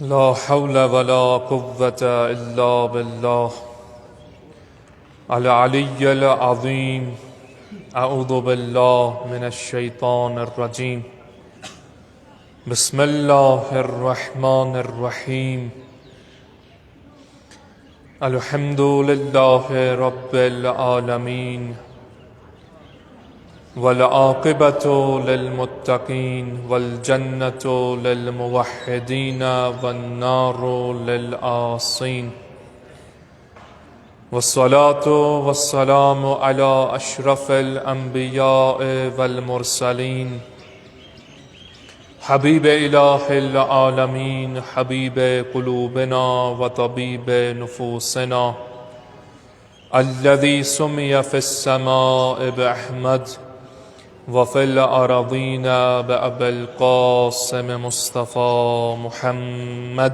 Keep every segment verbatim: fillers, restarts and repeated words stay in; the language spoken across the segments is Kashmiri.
لا حول ولا قوة إلا بالله العلي العظيم. أعوذ بالله من الشيطان الرجيم. بسم الله الرحمن الرحيم. الحمد لله رب العالمين، والعاقبة للمتقين، والجنة للموحدين، والنار للعاصين. والصلاة والسلام على أشرف الأنبياء والمرسلين، حبيب إله العالمين، حبيب قلوبنا وطبيب نفوسنا، الذي سمي في السماء بأحمد، وفي الأرضين بأبي القاسم مصطفى محمد.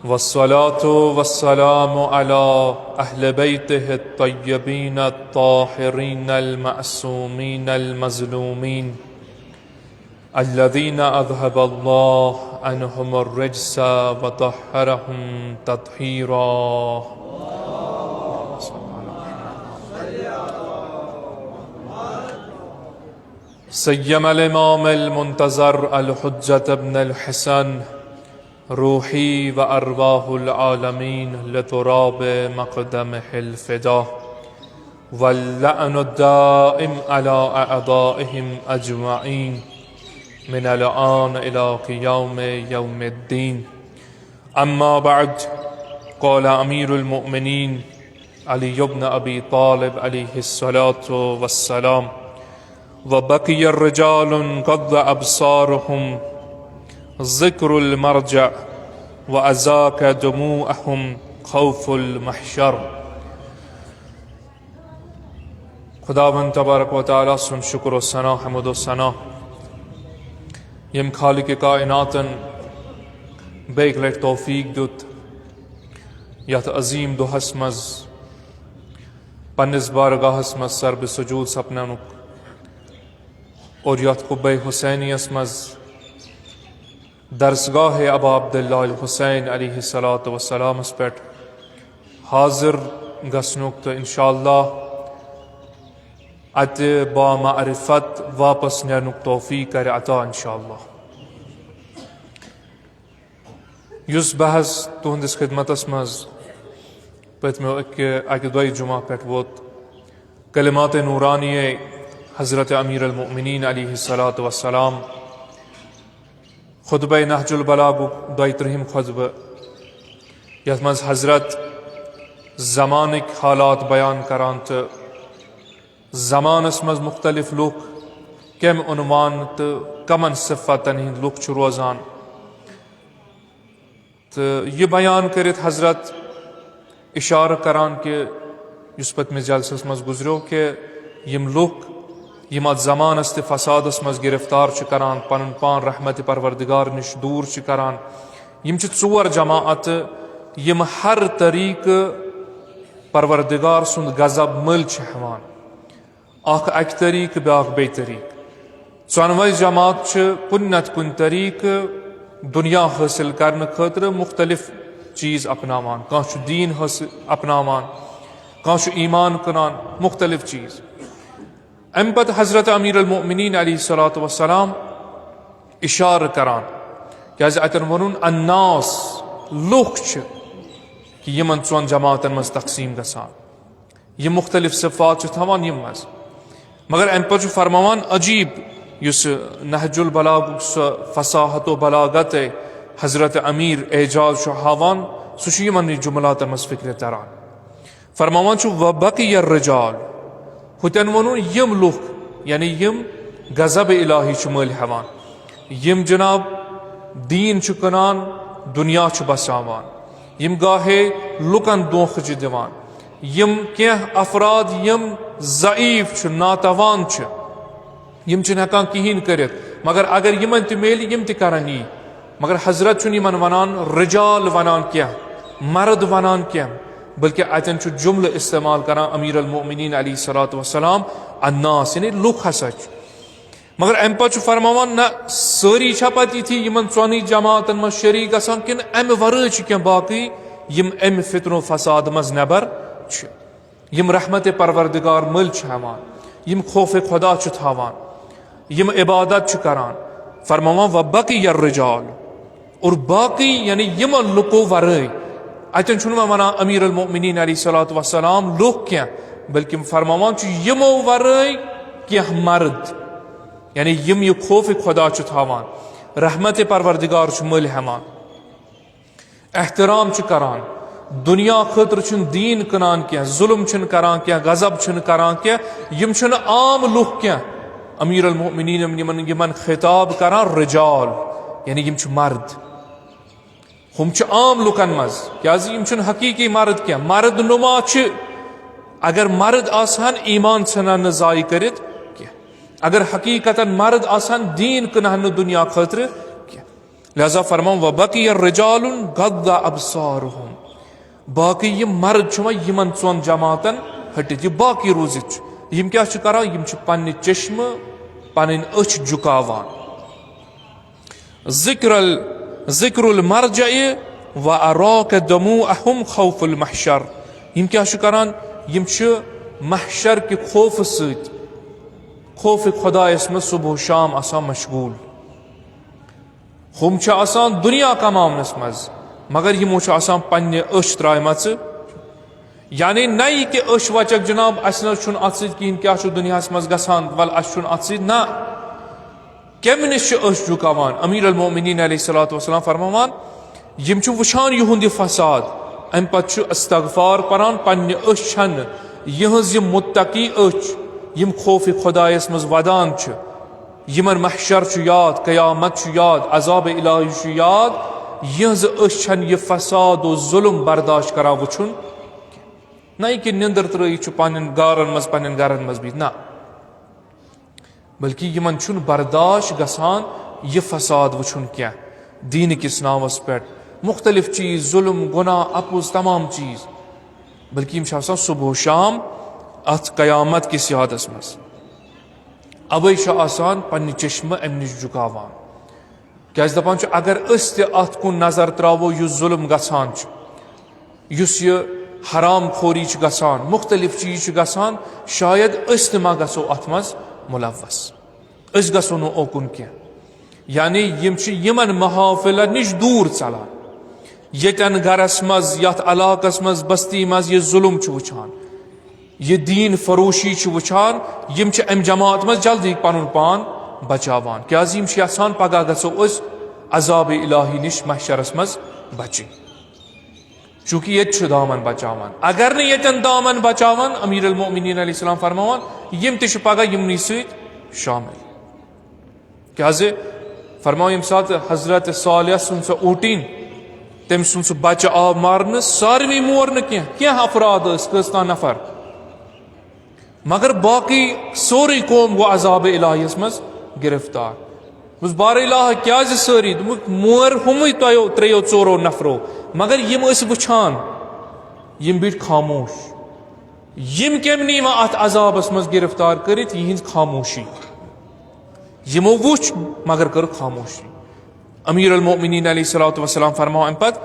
والصلاة والسلام على أهل بيته الطيبين الطاهرين المعصومين المظلومين، الذين أذهب الله عنهم الرجس وطهرهم تطهيرا. سيما الإمام المنتظر الحجة ابن الحسن، روحي وأرواح العالمين لتراب مقدمه الفدا، واللعن الدائم على أعدائهم أجمعين من الآن إلى قيام يوم الدين. أما بعد، قال أمير المؤمنين علي بن أبي طالب عليه الصلاة والسلام: وبقي الرجال غض أبصارهم ذكر المرجع، وأزاك دموعهم خوف المحشر. خداوند تبارک و تعالیٰ سُنٛد شکر و ثنا، حمد و ثنا، یم خالق کائناتن بیٚیہِ لٹہِ توفیق دیُت یتھ عظیم دۄہس منٛز پننِس بارگاہس منٛز سر بسجود سپننُک اور یتھ قبہ حسینیس منٛز درسگاہ ابا عبداللہ الحسین علیہ الصلوۃ والسلامس پٮ۪ٹھ حاضر گژھنُک تہٕ انشاءاللہ اتہِ بامعرفت واپس نیرنُک توفیق کرِ عطا انشاءاللہ۔ یُس بحث تُہنٛدِس خدمتس منٛز پٔتمیو اکہِ، اکہِ دۄیہِ جمعہ پٮ۪ٹھ ووت، کلمات نورانیہ حضرت امیر المؤمنین علیہ الصلوۃ والسلام، خطبہ نہج البلاغُک دۄیہِ ترٛہِم خطبہٕ، یتھ منٛز حضرت زمانٕکۍ حالات بیان کران تہٕ زمانس منٛز مختلف لُکھ کمہِ عنوان تہٕ کمن صفتن ہٕنٛدۍ لُکھ چھِ روزان۔ تہٕ یہِ بیان کٔرِتھ حضرت اشارٕ کران کہِ یُس پٔتمِس جلسس منٛز گُزریو کہِ یِم لُکھ یِم اتھ زمانس تہٕ فسادس منٛز گرفتار چھِ کران، پنُن پان رحمت پروردگار نِش دوٗر چھِ کران، یِم چھِ ژور جماعتہٕ، یِم ہر طریقہٕ پروردگار سُنٛد غضب مٔلۍ چھِ ہٮ۪وان۔ اکھ اکہِ طریقہٕ، بیاکھ بیٚیہِ طریقہٕ۔ ژۄنوَے جماعت چھِ کُنہِ نتہٕ کُنہِ طریقہٕ دُنیا حٲصِل کرنہٕ خٲطرٕ مُختٔلِف چیٖز اپناوان۔ کانٛہہ چھُ دیٖن حٲصِل اپناوان، کانٛہہ چھُ ایمان کٕنان، مُختٔلِف چیٖز۔ اَمہِ پتہٕ حضرت امیر المؤمنین علیہ الصلوۃ والسلام اشارٕ کران، کیازِ اتٮ۪ن ووٚنُن الناس، لُکھ چھِ، کہِ یِمن ژۄن جماعتن منٛز تقسیٖم گژھان۔ یِم مُختٔلِف صفات چھِ تھاوان یِم منٛز۔ مگر اَمہِ پتہٕ چھُ فرماوان عجیٖب، یُس نہج البلاغُک سُہ فصاحت و بلاغت حضرت امیر اعجاز چھُ ہاوان، سُہ چھُ یِمن جملاتن منٛز فکرِ تران۔ فرماوان چھُ، "وبقي الرجال"، ہُتٮ۪ن ووٚنُن یِم لُکھ، یعنی یِم غضب الہی چھِ مٔلۍ ہٮ۪وان، یِم جناب دیٖن چھِ کٕنان، دُنیا چھِ بساوان، یِم گاہے لُکن دھوکہٕ چھِ دِوان، یِم کینٛہہ افراد یِم ضعیف چھِ، ناتوان چھِ، یِم چھِنہٕ ہٮ۪کان کِہیٖنۍ کٔرِتھ، مگر اگر یِمن تہِ میلہِ، یِم تہِ کرن یی۔ مگر حضرت چھُنہٕ یِمن ونان رجال ونان کینٛہہ، مرد ونان کینٛہہ، بلکہ اتٮ۪ن چھُ جملہٕ استعمال کران امیر المؤمنین علیہ الصلوۃ والسلام، الناس، یعنی لُکھ ہسا چھِ۔ مگر امہِ پتہٕ چھُ فرماوان، نہ، سٲری چھا پتہٕ یِتھی، یِمن ژۄنٕے جماعتن منٛز شریک گژھان، کِنہٕ امہِ ورٲے چھِ کینٛہہ باقٕے، یِم امہِ فتنہٕ و فساد منٛز نٮ۪بر چھِ، یِم رحمت پروردگار مٔلۍ چھِ ہٮ۪وان، یِم خوف خدا چھِ تھاوان، یِم عبادت چھِ کران؟ فرماوان، وبقی الرجال، اور باقٕے، یعنی یِمن لُکو ورٲے، اتٮ۪ن چھُنہٕ وۄنۍ ونان امیر المؤمنین علیہ الصلوۃ والسلام لُکھ کینٛہہ، بلکہ فرماوان چھُ یِمو ورٲے کینٛہہ مرد، یعنی یِم یہِ خوف خدا چھِ تھاوان، رحمت پروردگار چھُ مٔلۍ ہٮ۪وان، احترام چھِ کران، دنیا خٲطرٕ چھُنہٕ دیٖن کٕنان کینٛہہ، ظلم چھِنہٕ کران کینٛہہ، غضب چھِنہٕ کران کینٛہہ، یِم چھِنہٕ عام لُکھ کینٛہہ۔ امیر المؤمنین یِمن، یِمن خطاب کران رجال، یعنی یِم چھِ مرد۔ ہُم چھِ عام لُکن منٛز، کیازِ یِم چھِنہٕ حقیقی مرد کینٛہہ۔ مرد نما چھِ، اگر مرد آسہن، ایمان ژھنن نہٕ ضایع کٔرِتھ کینٛہہ۔ اگر حقیقتاً مرد آسہن، دیٖن کٕنہن نہٕ دنیا خٲطرٕ کینٛہہ۔ لہذا فرماوان، وبقی رجال غض ابصارهم۔ باقٕے یِم مرد چھِ وۄنۍ یِمن ژۄن جماعتن ہٹِتھ، یہِ باقٕے روٗزِتھ چھِ۔ یِم کیٛاہ چھِ کران؟ یِم چھِ پننہِ چشمہٕ، پنٕنۍ أچھ جُکاوان۔ ذکر ال-، ذکر المرجع و اراک دموعهم خوف المحشر۔ یِم کیٛاہ چھِ کران؟ یِم چھِ محشر کہِ خوفہٕ سۭتۍ، خوف خدایس منٛز صبح و شام آسان مشغول۔ ہُم چھِ آسان دُنیا کماونس منٛز، مگر یِمو چھِ آسان پننہِ أچھ ترٛایمژٕ۔ یعنی نہ یہِ کہِ أچھ وچکھ، جناب، اسہِ نہ حظ چھُنہٕ اتھ سۭتۍ کِہیٖنۍ، کیٛاہ چھُ دُنیاہس منٛز گژھان، ول، اسہِ چھُنہٕ اتھ سۭتۍ، نہ۔ کمہِ نِش چھِ أچھ جُکاوان؟ امیر المؤمنین علیہ الصلوۃ والسلام فرماوان، یِم چھِ وٕچھان یِہُنٛد یہِ فساد، امہِ پتہٕ چھُ استغفار پران، پننہِ أچھ چھنہٕ، یِہٕنٛز یِم متقی أچھ، یِم خوف خدایس منٛز ودان چھِ، یِمن محشر چھُ یاد، قیامت چھُ یاد، عذاب الہی چھُ یاد، یِہٕنٛز أچھ چھنہٕ یہِ فساد و ظلم برداشت کران وٕچھُن۔ نہ یہِ کہِ نِندٕر ترٲیِتھ چھُ پننٮ۪ن گارن منٛز، پننٮ۪ن گرن منٛز بِہِتھ، نہ، بلکہ یِمن چھُنہٕ برداشت گژھان یہِ فساد وٕچھُن کینٛہہ۔ دیٖنہٕ کِس ناوس پٮ۪ٹھ مختلف چیٖز، ظلم، گناہ، اپُز، تمام چیٖز، بلکہ یِم چھِ آسان صبح و شام اتھ قیامت کِس یادس منٛز۔ اوے چھُ آسان پننہِ چشمہٕ امہِ نِش جُکاوان۔ کیازِ دپان چھُ، اگر أسۍ تہِ اتھ کُن نظر تراوو، یُس ظلم گژھان چھُ، یُس یہِ حرام خوری چھِ گژھان، مختلف چیٖز چھِ گژھان، شاید أسۍ تہِ ما گژھو اتھ منٛز ملوث، أسۍ گژھو نہٕ اوکُن کینٛہہ۔ یعنی یِم چھِ یِمن محافلن نِش دوٗر ژلان۔ ییٚتٮ۪ن گرس منٛز، یتھ علاقس منٛز، بستی منٛز یہِ ظلم چھِ وٕچھان، یہِ دیٖن فروشی چھِ وٕچھان، یِم چھِ امہِ جماعت منٛز جلدی پنُن پان بچاوان۔ کیازِ؟ یِم چھِ یژھان پگاہ گژھو أسۍ عذاب الہی نِش محشرس منٛز بچٕنۍ۔ چونکہ ییٚتہِ چھُ دامن بچاوان۔ اگر نہٕ ییٚتٮ۪ن دامن بچاوان، امیر المؤمنین علیہ السلام فرماوان، یِم تہِ چھِ پگاہ یِمنٕے سۭتۍ شامل۔ کیازِ؟ فرماو، ییٚمہِ ساتہٕ حضرت صالح سُنٛد سۄ اوٗٹِنۍ، تٔمۍ سُنٛد سُہ بچہٕ آو مارنہٕ، ساروٕے مور نہٕ کینٛہہ، کینٛہہ افراد ٲسۍ، کٔژ تام نفر، مگر باقٕے سورُے قوم گوٚو عذاب الہیس منٛز گرفتار۔ دوٚپُس، بار الہ، کیازِ سٲری؟ دوٚپُکھ، مور ہُمٕے تۄہیو ترٛیٚیو ژورو نفرو، مگر یِم ٲسۍ وٕچھان، یِم بیٖٹھۍ خاموش۔ یِم کٔمۍ نی وۄنۍ اتھ عذابس منٛز گرفتار کٔرِتھ؟ یِہنٛز خاموشی۔ یِمو وُچھ، مگر کٔرٕکھ خاموشی۔ امیر المؤمنین علیہ الصلوۃ والسلام فرماو امہِ پتہٕ،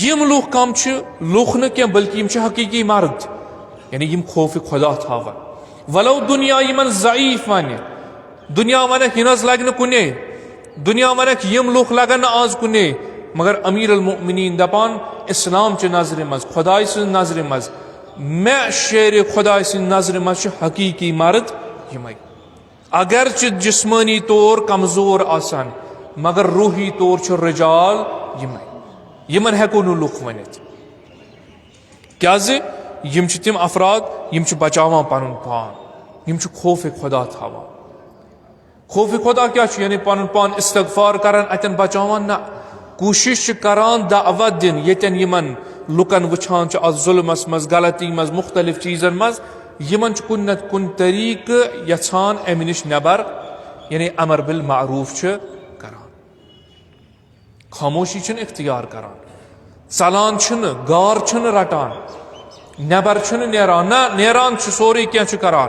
یِم لُکھ کم چھِ؟ لُکھ نہٕ کینٛہہ، بلکہ یِم چھِ حقیقی مرد، یعنی یِم خوف خدا تھاوان۔ ولو دنیا یِمن ضعیف ونہِ، دنیا ونکھ، یہِ نہ حظ لگہِ نہٕ کُنے، دنیا ونکھ، یِم لُکھ لگن نہٕ آز کُنے، مگر امیر المؤمنین دپان، اسلام چہِ نظرِ منٛز، خداے سٕنٛز نظرِ منٛز، مےٚ شیرِ خداے سٕنٛز نظرِ منٛز چھِ حقیقی مرد یِمے۔ اگرچہ جسمٲنی طور کمزور آسن، مگر روحی طور چھِ رجال یِمے۔ یِمن ہیٚکو نہٕ لُکھ ؤنِتھ۔ کیازِ؟ یِم چھِ تِم افراد، یِم چھِ بچاوان پنُن پان، یِم چھِ خوف خدا تھاوان۔ خوف خدا کیٛاہ چھُ؟ یعنی پنُن پان استغفار کران، اتٮ۪ن بچاوان نہ، کوٗشش چھِ کران دعوت دِنۍ، ییٚتٮ۪ن یِمن لُکن وٕچھان چھِ اتھ ظلمس منٛز، غلطی منٛز، مختلف چیٖزن منٛز، یِمن چھُ کُنہِ نتہٕ کُنہِ طریٖقہٕ یژھان امہِ نِش نٮ۪بر، یعنی امر بالمعروف چھِ کران۔ خاموشی چھِنہٕ اختیار کران، ژلان چھِنہٕ، گار چھِنہٕ رٹان، نٮ۪بر چھُنہٕ نیران، نہ، نیران چھُ، سورُے کینٛہہ چھُ کران،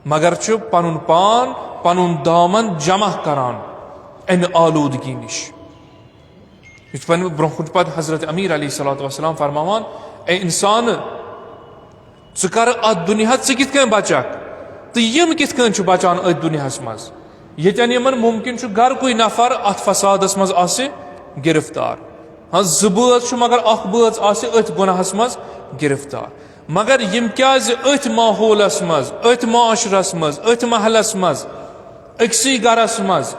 مگر چھُ پنُن پان، پنُن دامن جمع کران امہِ آلودگی نِش۔ یہِ چھُ پننہِ برونٛہہ کُن پتہٕ حضرت امیر علیہ الصلوۃ والسلام فرماوان، اے انسان، ژٕ کر اتھ دُنیاہس، ژٕ کِتھ کٔنۍ بچکھ؟ تہٕ یِم کِتھ کٔنۍ چھِ بچان أتھۍ دُنیاہس منٛز، ییٚتٮ۪ن یِمن مُمکِن چھُ گرٕ کُے نفر اتھ فسادس منٛز آسہِ گرفتار؟ ہاں، زٕ بٲژ چھُ، مگر اکھ بٲژ آسہِ أتھۍ گۄناہس منٛز گرفتار۔ مگر یِم کیازِ أتھۍ ماحولس منٛز، أتھۍ معاشرس منٛز، أتھۍ محلس منٛز، أکسٕے گرس منٛز،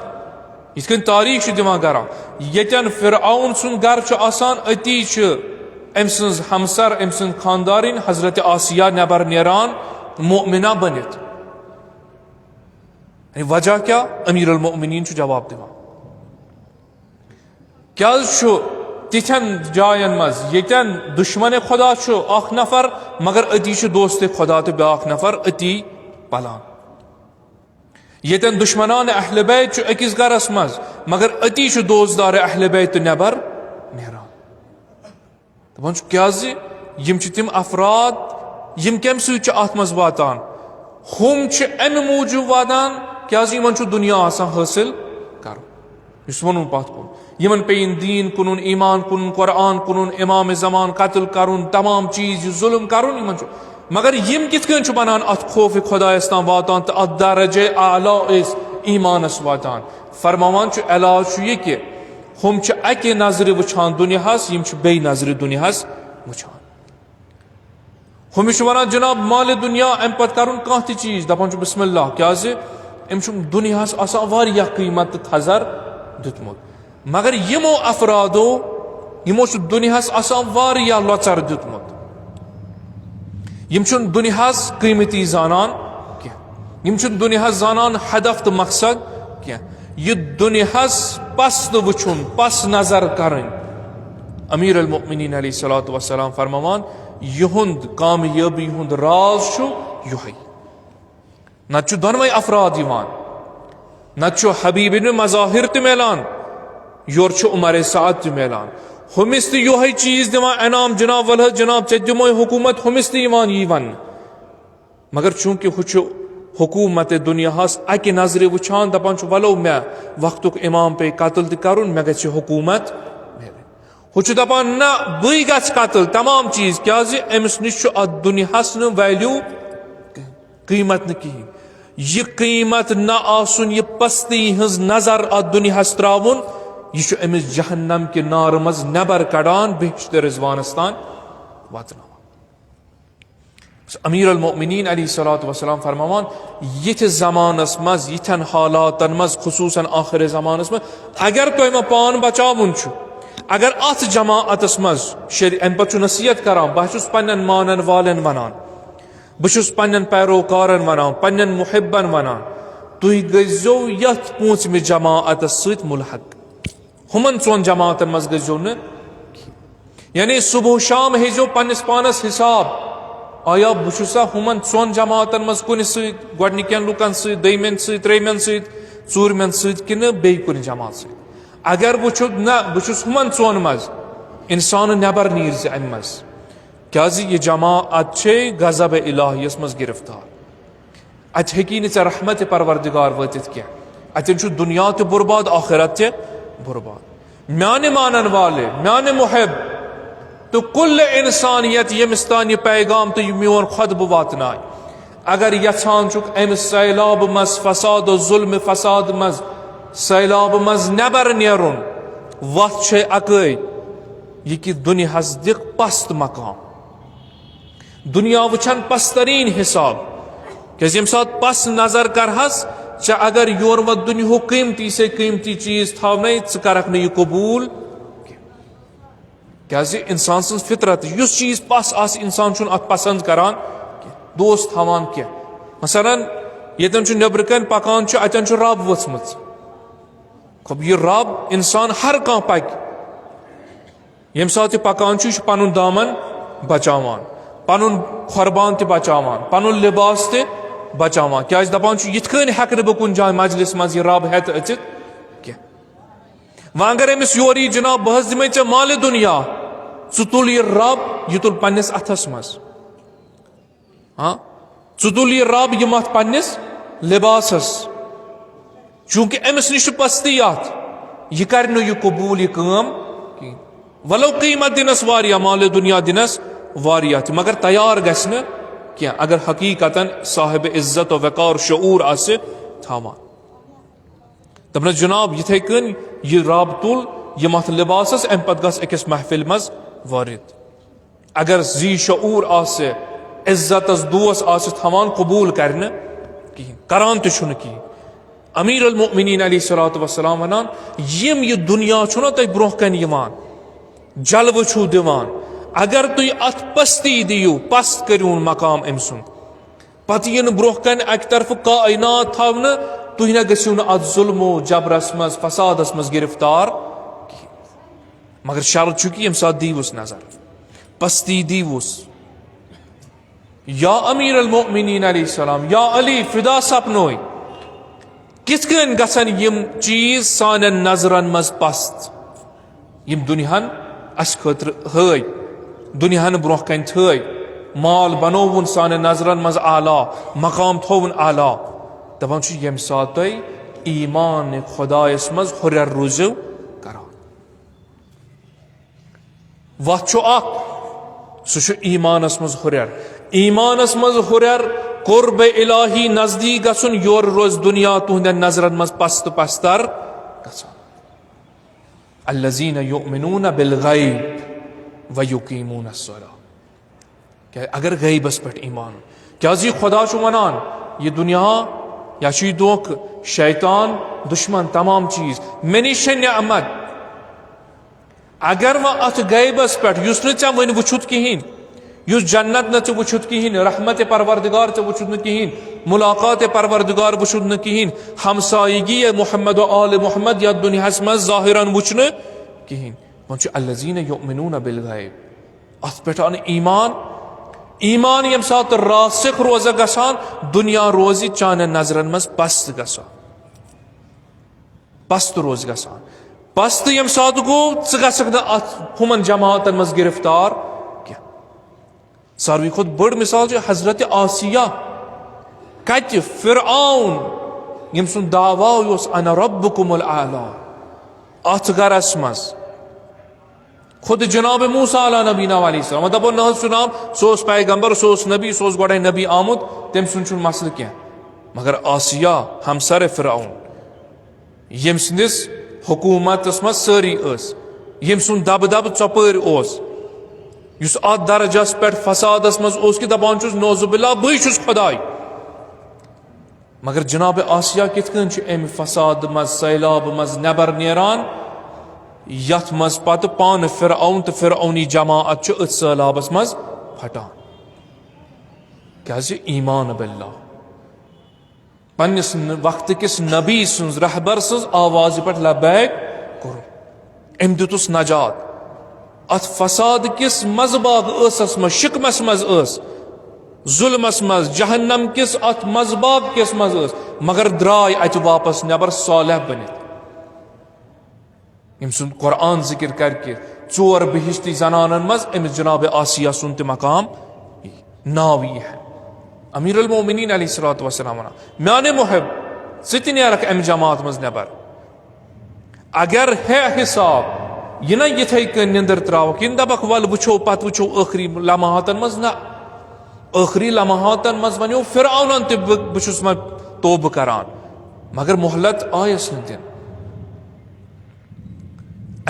یِتھ کٔنۍ تاریخ چھُ دِوان گران، ییٚتٮ۪ن فرعون سُنٛد گرٕ چھُ آسان، أتی چھِ أمۍ سٕنٛز ہمسر، أمۍ سٕنٛز خاندارِنۍ حضرت آسیہ نٮ۪بر نیران مؤمنہ بٔنِتھ۔ یعنی وجہ کیٛاہ؟ امیر المؤمنین چھُ جواب دِوان۔ کیٛازِ چھُ تِتھٮ۪ن جاین منٛز، ییٚتٮ۪ن دُشمن خدا چھُ اکھ نفر، مگر أتی چھُ دوست خدا تہٕ بیٛاکھ نفر أتی پلان؟ ییٚتٮ۪ن دُشمنان اہل بیت چھُ أکِس گرس منٛز، مگر أتی چھُ دوستدار اہل بیت تہٕ نٮ۪بر نیران۔ دپان چھُ، کیٛازِ یِم چھِ تِم افراد، یِم کمہِ سۭتۍ چھِ اتھ منٛز واتان؟ ہُم چھِ امہِ موٗجوٗب واتان، کیٛازِ یِمن چھُ دُنیا آسان حٲصِل کرُن۔ یُس ووٚنُن پتھ کُن، یِمن پیٚیِن دیٖن کٕنُن، ایمان کٕنُن، قرآن کٕنُن، امام زمان قتل کرُن، تمام چیٖز، یہِ ظُلم کرُن، یِمن چھُ۔ مگر یِم کِتھ کٔنۍ چھِ بنان اتھ خوف خدایس تام واتان تہٕ اتھ درجے اعلیٰ ٲسۍ ایمانس واتان؟ فرماوان چھُ، علاج چھُ یہِ کہِ ہُم چھِ اکہِ نظرِ وٕچھان دُنیاہس، یِم چھِ بیٚیہِ نظرِ دُنیاہس وٕچھان۔ ہُمِس چھُ ونان، جناب، مالِ دُنیا، امہِ پتہٕ کرُن کانٛہہ تہِ چیٖز، دپان چھُ، بسم اللہ، کیٛازِ أمۍ چھُ دُنیاہس آسان واریاہ قۭمت تہٕ تھزر دیُتمُت۔ مگر یِمو افرادو، یِمو چھُ دُنیاہس آسان واریاہ لۄژر دیُتمُت۔ یِم چھِنہٕ دُنیاہس قۭمتی زانان کینٛہہ۔ یِم چھِنہٕ دُنیاہس زانان ہدف تہٕ مقصد کینٛہہ۔ یہِ دُنیاہس پس تہٕ وٕچھُن، پس نظر کرٕنۍ۔ امیر المؤمنین علیہ الصلوۃ والسلام فرماوان، یِہُنٛد کامیٲبی ہُنٛد راز چھُ یِہوٚے۔ نتہٕ چھُ دۄنوَے افراد یِوان، نتہٕ چھُ حبیب ابن مظاہر تہِ میلان، یورٕ چھُ عمر سعد تہِ میلان۔ ہُمِس تہِ یِہوٚے چیٖز دِوان انعام، جناب، ولہٕ حظ جناب، ژےٚ دِموے حکوٗمت، ہُمِس تہِ یِوان یی وننہٕ۔ مگر چوٗنٛکہِ ہُہ چھُ حکوٗمت دُنیاہس اکہِ نظرِ وٕچھان، دپان چھُ، ولو مےٚ وقتُک امام پیٚیہِ قتل تہِ کرُن، مےٚ گژھِ حکوٗمت میلٕنۍ۔ ہُہ چھُ دپان، نہ، بٕے گژھٕ قتل، تمام چیٖز، کیٛازِ أمِس نِش چھُ اتھ دُنیاہس نہٕ ویلیو، قۭمت نہٕ کِہیٖنۍ۔ یہِ قۭمت نہ آسُن، یہِ پستی ہٕنٛز نظر اتھ دُنیاہس تراوُن، یہِ چھُ أمِس جہنم کہِ نارٕ منٛز نٮ۪بر کڑان، بہشت رضوانس تام واتناوان۔ امیر المؤمنین علیہ الصلوۃ والسلام فرماوان، یتھ زمانس منٛز، یتھن حالاتن منٛز، خصوصاً آخر زمانس منٛز، اگر تۄہہِ مےٚ پان بچاوُن چھُ، اگر اتھ جماعتس منٛز شری-، امہِ پتہٕ چھُ نصیحت کران، بہٕ چھُس پننٮ۪ن مانن والٮ۪ن ونان، بہٕ چھُس پننٮ۪ن پیروکارن ونان، پننٮ۪ن محبن ونان، تُہۍ گٔژھزیو یتھ پوٗنٛژمہِ جماعتس سۭتۍ ملحق۔ ہُمن ژۄن جماعتن منٛز گٔژھزیو نہٕ کینٛہہ۔ یعنی صبح و شام ہیزیو پننِس پانس حساب، آیا بہٕ چھُسا ہُمن ژۄن جماعتن منٛز کُنہِ سۭتۍ، گۄڈنِکٮ۪ن لُکن سۭتۍ، دوٚیمٮ۪ن سۭتۍ، ترٛیٚیمٮ۪ن سۭتۍ، ژوٗرمٮ۪ن سۭتۍ کِنہٕ بیٚیہِ کُنہِ جماعت سۭتۍ؟ اگر وٕچھُکھ، نہ، بہٕ چھُس ہُمن ژۄن منٛز، انسان نٮ۪بر نیرِ زِ امہِ منٛز، کیازِ یہِ جماعت چھے غضب الہیس منٛز گرفتار۔ اتہِ ہیٚکی نہٕ ژےٚ رحمت پروردگار وٲتِتھ کینٛہہ۔ اتٮ۪ن چھُ دُنیا تہِ برباد، آخرت تہِ برباد۔ میانہِ مانن والے، میانہِ محب تہٕ کل انسانیت، ییٚمِس تام یہِ پیغام تہٕ یہِ میون خطبہٕ واتنایہِ، اگر یژھان چھُکھ امہِ سیلاب منٛز، فساد و ظلم فساد منٛز، سیلاب منٛز نٮ۪بر نیرُن، وتھ چھے اکٲے، یہِ کہِ دُنیاہس دِکھ پست مقام۔ دُنیا وٕچھن پستریٖن حساب، کیازِ ییٚمہِ ساتہٕ پس نظر کرہس، ژےٚ اگر یورٕ وۄنۍ دُنیاہُک قۭمتی سے قۭمتی چیٖز تھاونَے، ژٕ کرکھ نہٕ یہِ قبوٗل کینٛہہ۔ کیازِ انسان سٕنٛز فطرت، یُس چیٖز پس آسہِ، انسان چھُنہٕ اتھ پسند کران کینٛہہ، دوست تھاوان کینٛہہ۔ مثلاً، ییٚتٮ۪ن چھُ نیٚبرٕ کنہِ پکان چھُ، اتٮ۪ن چھُ رب ؤژھمٕژ۔ خب، یہِ رب انسان ہر کانٛہہ پکہِ۔ ییٚمہِ ساتہٕ یہِ پکان چھُ، یہِ چھُ پنُن دامن بچاوان، پنُن قۄربان تہِ بچاوان، پنُن لباس تہِ بچاوان۔ کیازِ دپان چھُ، یِتھ کٔنۍ ہٮ۪کہٕ نہٕ بہٕ کُنہِ جایہِ مجلس منٛز یہِ رب ہٮ۪تھ أژِتھ کینٛہہ۔ وۄنۍ اگر أمِس یورٕ یی، جناب، بہٕ حظ دِمے ژےٚ مالِ دُنیا، ژٕ تُل یہِ رب، یہِ تُل پننِس اَتھس منٛز۔ ہاں، ژٕ تُل یہِ رب، یہِ مَتھ پننِس لباسس، چونکہ أمِس نِش چھِ پستی اَتھ، یہِ کرِ نہٕ یہِ قبوٗل، یہِ کٲم کِہیٖنۍ۔ ولو قیمت دِنس واریاہ، مال دُنیا دِنس واریاہ تہِ، مگر تیار گژھِ نہٕ کینٛہہ۔ اگر حقیقتاً صاحب عزت و وقار شعور آسہِ تھاوان۔ دپنس، جناب، یِتھے کٔنۍ یہِ رب تُل، یہِ مَتھ لباسس، امہِ پتہٕ گژھ أکِس محفل منٛز وٲرِد۔ اگر ذی شعور آسہِ، عزتس دوس آسہِ تھاوان، قبوٗل کرِ نہٕ کِہیٖنۍ، کران تہِ چھُنہٕ کِہیٖنۍ۔ امیر المؤمنین علیہ الصلوۃ والسلام ونان، یِم یہِ دُنیا چھُنہ تۄہہِ برونٛہہ کنہِ یِوان، جلوٕ چھُو دِوان، اگر تُہۍ اتھ پستی دِیِو، پست کٔرِوُن مقام أمۍ سُنٛد، پتہٕ یِنہٕ برونٛہہ کنہِ اکہِ طرفہٕ کائنات تھاونہٕ، تُہۍ نہ گٔژھِو نہٕ اتھ ظلم و جبرس منٛز، فسادس منٛز گرفتار کِہیٖنۍ۔ مگر شرط چھُ کہِ ییٚمہِ ساتہٕ دیٖوُس نظر، پستی دیٖوُس، یا امیر المؤمنین علیہ السلام، یا علی فدا سپنوے، کِتھ کٔنۍ گژھن یِم چیٖز سانٮ۪ن نظرن منٛز پست؟ یِم دُنیاہن اسہِ خٲطرٕ ہٲے، دُنیاہن برونٛہہ کنہِ تھٲے، مال بنووُن سانٮ۪ن نظرن منٛز اعلیٰ، مقام تھووُن اعلیٰ۔ دپان چھُ، ییٚمہِ ساتہٕ تُہۍ ایمان خدایس منٛز ہُرٮ۪ر روٗزِو کران۔ وَتھ چھُ اکھ، سُہ چھُ ایمانس منٛز ہُرٮ۪ر۔ ایمانس منٛز ہُرٮ۪ر، قرب الٰہی نزدیٖک گژھُن، یورٕ روزِ دُنیا تُہنٛدٮ۪ن نظرن منٛز پست پستر گژھان۔ الذین یؤمنون بالغیب ویقیمون الصلاۃ۔ کیا اگر غیبس پٮ۪ٹھ ایمان، کیازِ یہِ خدا چھُ ونان، یہِ دُنیا یا چھُ یہِ دھوکہٕ، شیطان، دشمن، تمام چیٖز مےٚ نِش چھےٚ نعمت۔ اگر وۄنۍ اتھ غیبس پٮ۪ٹھ، یُس نہٕ ژےٚ وُنہِ وُچھُتھ کِہیٖنۍ، یُس جنت نہٕ ژےٚ وُچھُتھ کِہیٖنۍ، رحمت پروردگار ژےٚ وُچھُتھ نہٕ کِہیٖنۍ، ملاقات پروردگار وُچھُتھ نہٕ کِہیٖنۍ، ہمسایگی محمد و آل محمد یتھ دُنیاہس منٛز ظاہرن وُچھنہٕ کِہیٖنۍ۔ وۄنۍ چھُ الذین یؤمنون بالغیب، اتھ پٮ۪ٹھ انہٕ ایمان۔ ایمان ییٚمہِ ساتہٕ راسخ روزکھ گژھان، دُنیا روزِ چانٮ۪ن نظرن منٛز پست گژھان، پست روزِ گژھان۔ پست ییٚمہِ ساتہٕ گوٚو، ژٕ گژھکھ نہٕ اتھ ہُمن جماعتن منٛز گرفتار کینٛہہ۔ ساروی کھۄتہٕ بٔڑ مثال چھِ حضرت آسیہ۔ کتہِ؟ فرعون، ییٚمۍ سُنٛد دعویٰ اوس، "انا ربکم الاعلی"، اتھ گرس منٛز۔ خود جناب موسیٰ علیٰ نبینا علیہ السلام دپو، نہ حظ چھُ نام، سُہ اوس پیغمبر، سُہ اوس نبی، سُہ اوس گۄڈے نبی آمُت، تٔمۍ سُنٛد چھُنہٕ مسلہٕ کینٛہہ۔ مگر آسیہ، ہمسر فرعون، ییٚمۍ سٕنٛدِس حکوٗمتس منٛز سٲری ٲسۍ، ییٚمۍ سُنٛد دبہٕ دبہٕ ژۄپٲرۍ اوس، یُس اتھ درجس پٮ۪ٹھ فسادس منٛز اوس کہِ دپان چھُس، نعوذ باللہ، بٕے چھُس خداے۔ مگر جناب آسیہ کِتھ کٔنۍ چھُ امہِ فساد منٛز، سیلاب منٛز نٮ۪بر نیران، یتھ منٛز پتہٕ پانہٕ فرعون تہٕ فرعونی جماعت چھُ أتھۍ سیلابس منٛز پھٹان؟ کیازِ؟ ایمان باللہ۔ پننِس ن-، وقتہٕ کِس نبی سٕنٛز، رہبر سٕنٛز آوازِ پٮ۪ٹھ لبیک کوٚرُن۔ أمۍ دیُتُس نجات۔ اتھ فساد کِس مزباگ ٲسس منٛز، شکمس منٛز ٲس، ظلمس منٛز، جہنم کِس اتھ مزباگ کِس منٛز ٲس، مگر درٛاے اتہِ واپس نٮ۪بر صالح بٔنِتھ۔ ییٚمۍ سُنٛد قرآن ذکر کرِ کہِ ژور بہشتی زنانن منٛز أمِس جناب آسیہ سُنٛد تہِ مقام یی، ناو یی ہے۔ امیر المومنین علیہ الصلوۃ والسلام ونان، میانہِ محب، ژٕ تہِ نیرکھ امہِ جماعت منٛز نٮ۪بر۔ اگر ہے حساب یہِ نہ یِتھے کٔنۍ نِندٕر تراوکھ، یِنہٕ دپکھ، ول وٕچھو، پتہٕ وٕچھو ٲخری لمحاتن منٛز، نہ، ٲخری لمحاتن منٛز ونیو فرعونن تہِ، بہٕ، بہٕ چھُس وۄنۍ توبہٕ کران، مگر مہلت آیس نہٕ دِنہٕ۔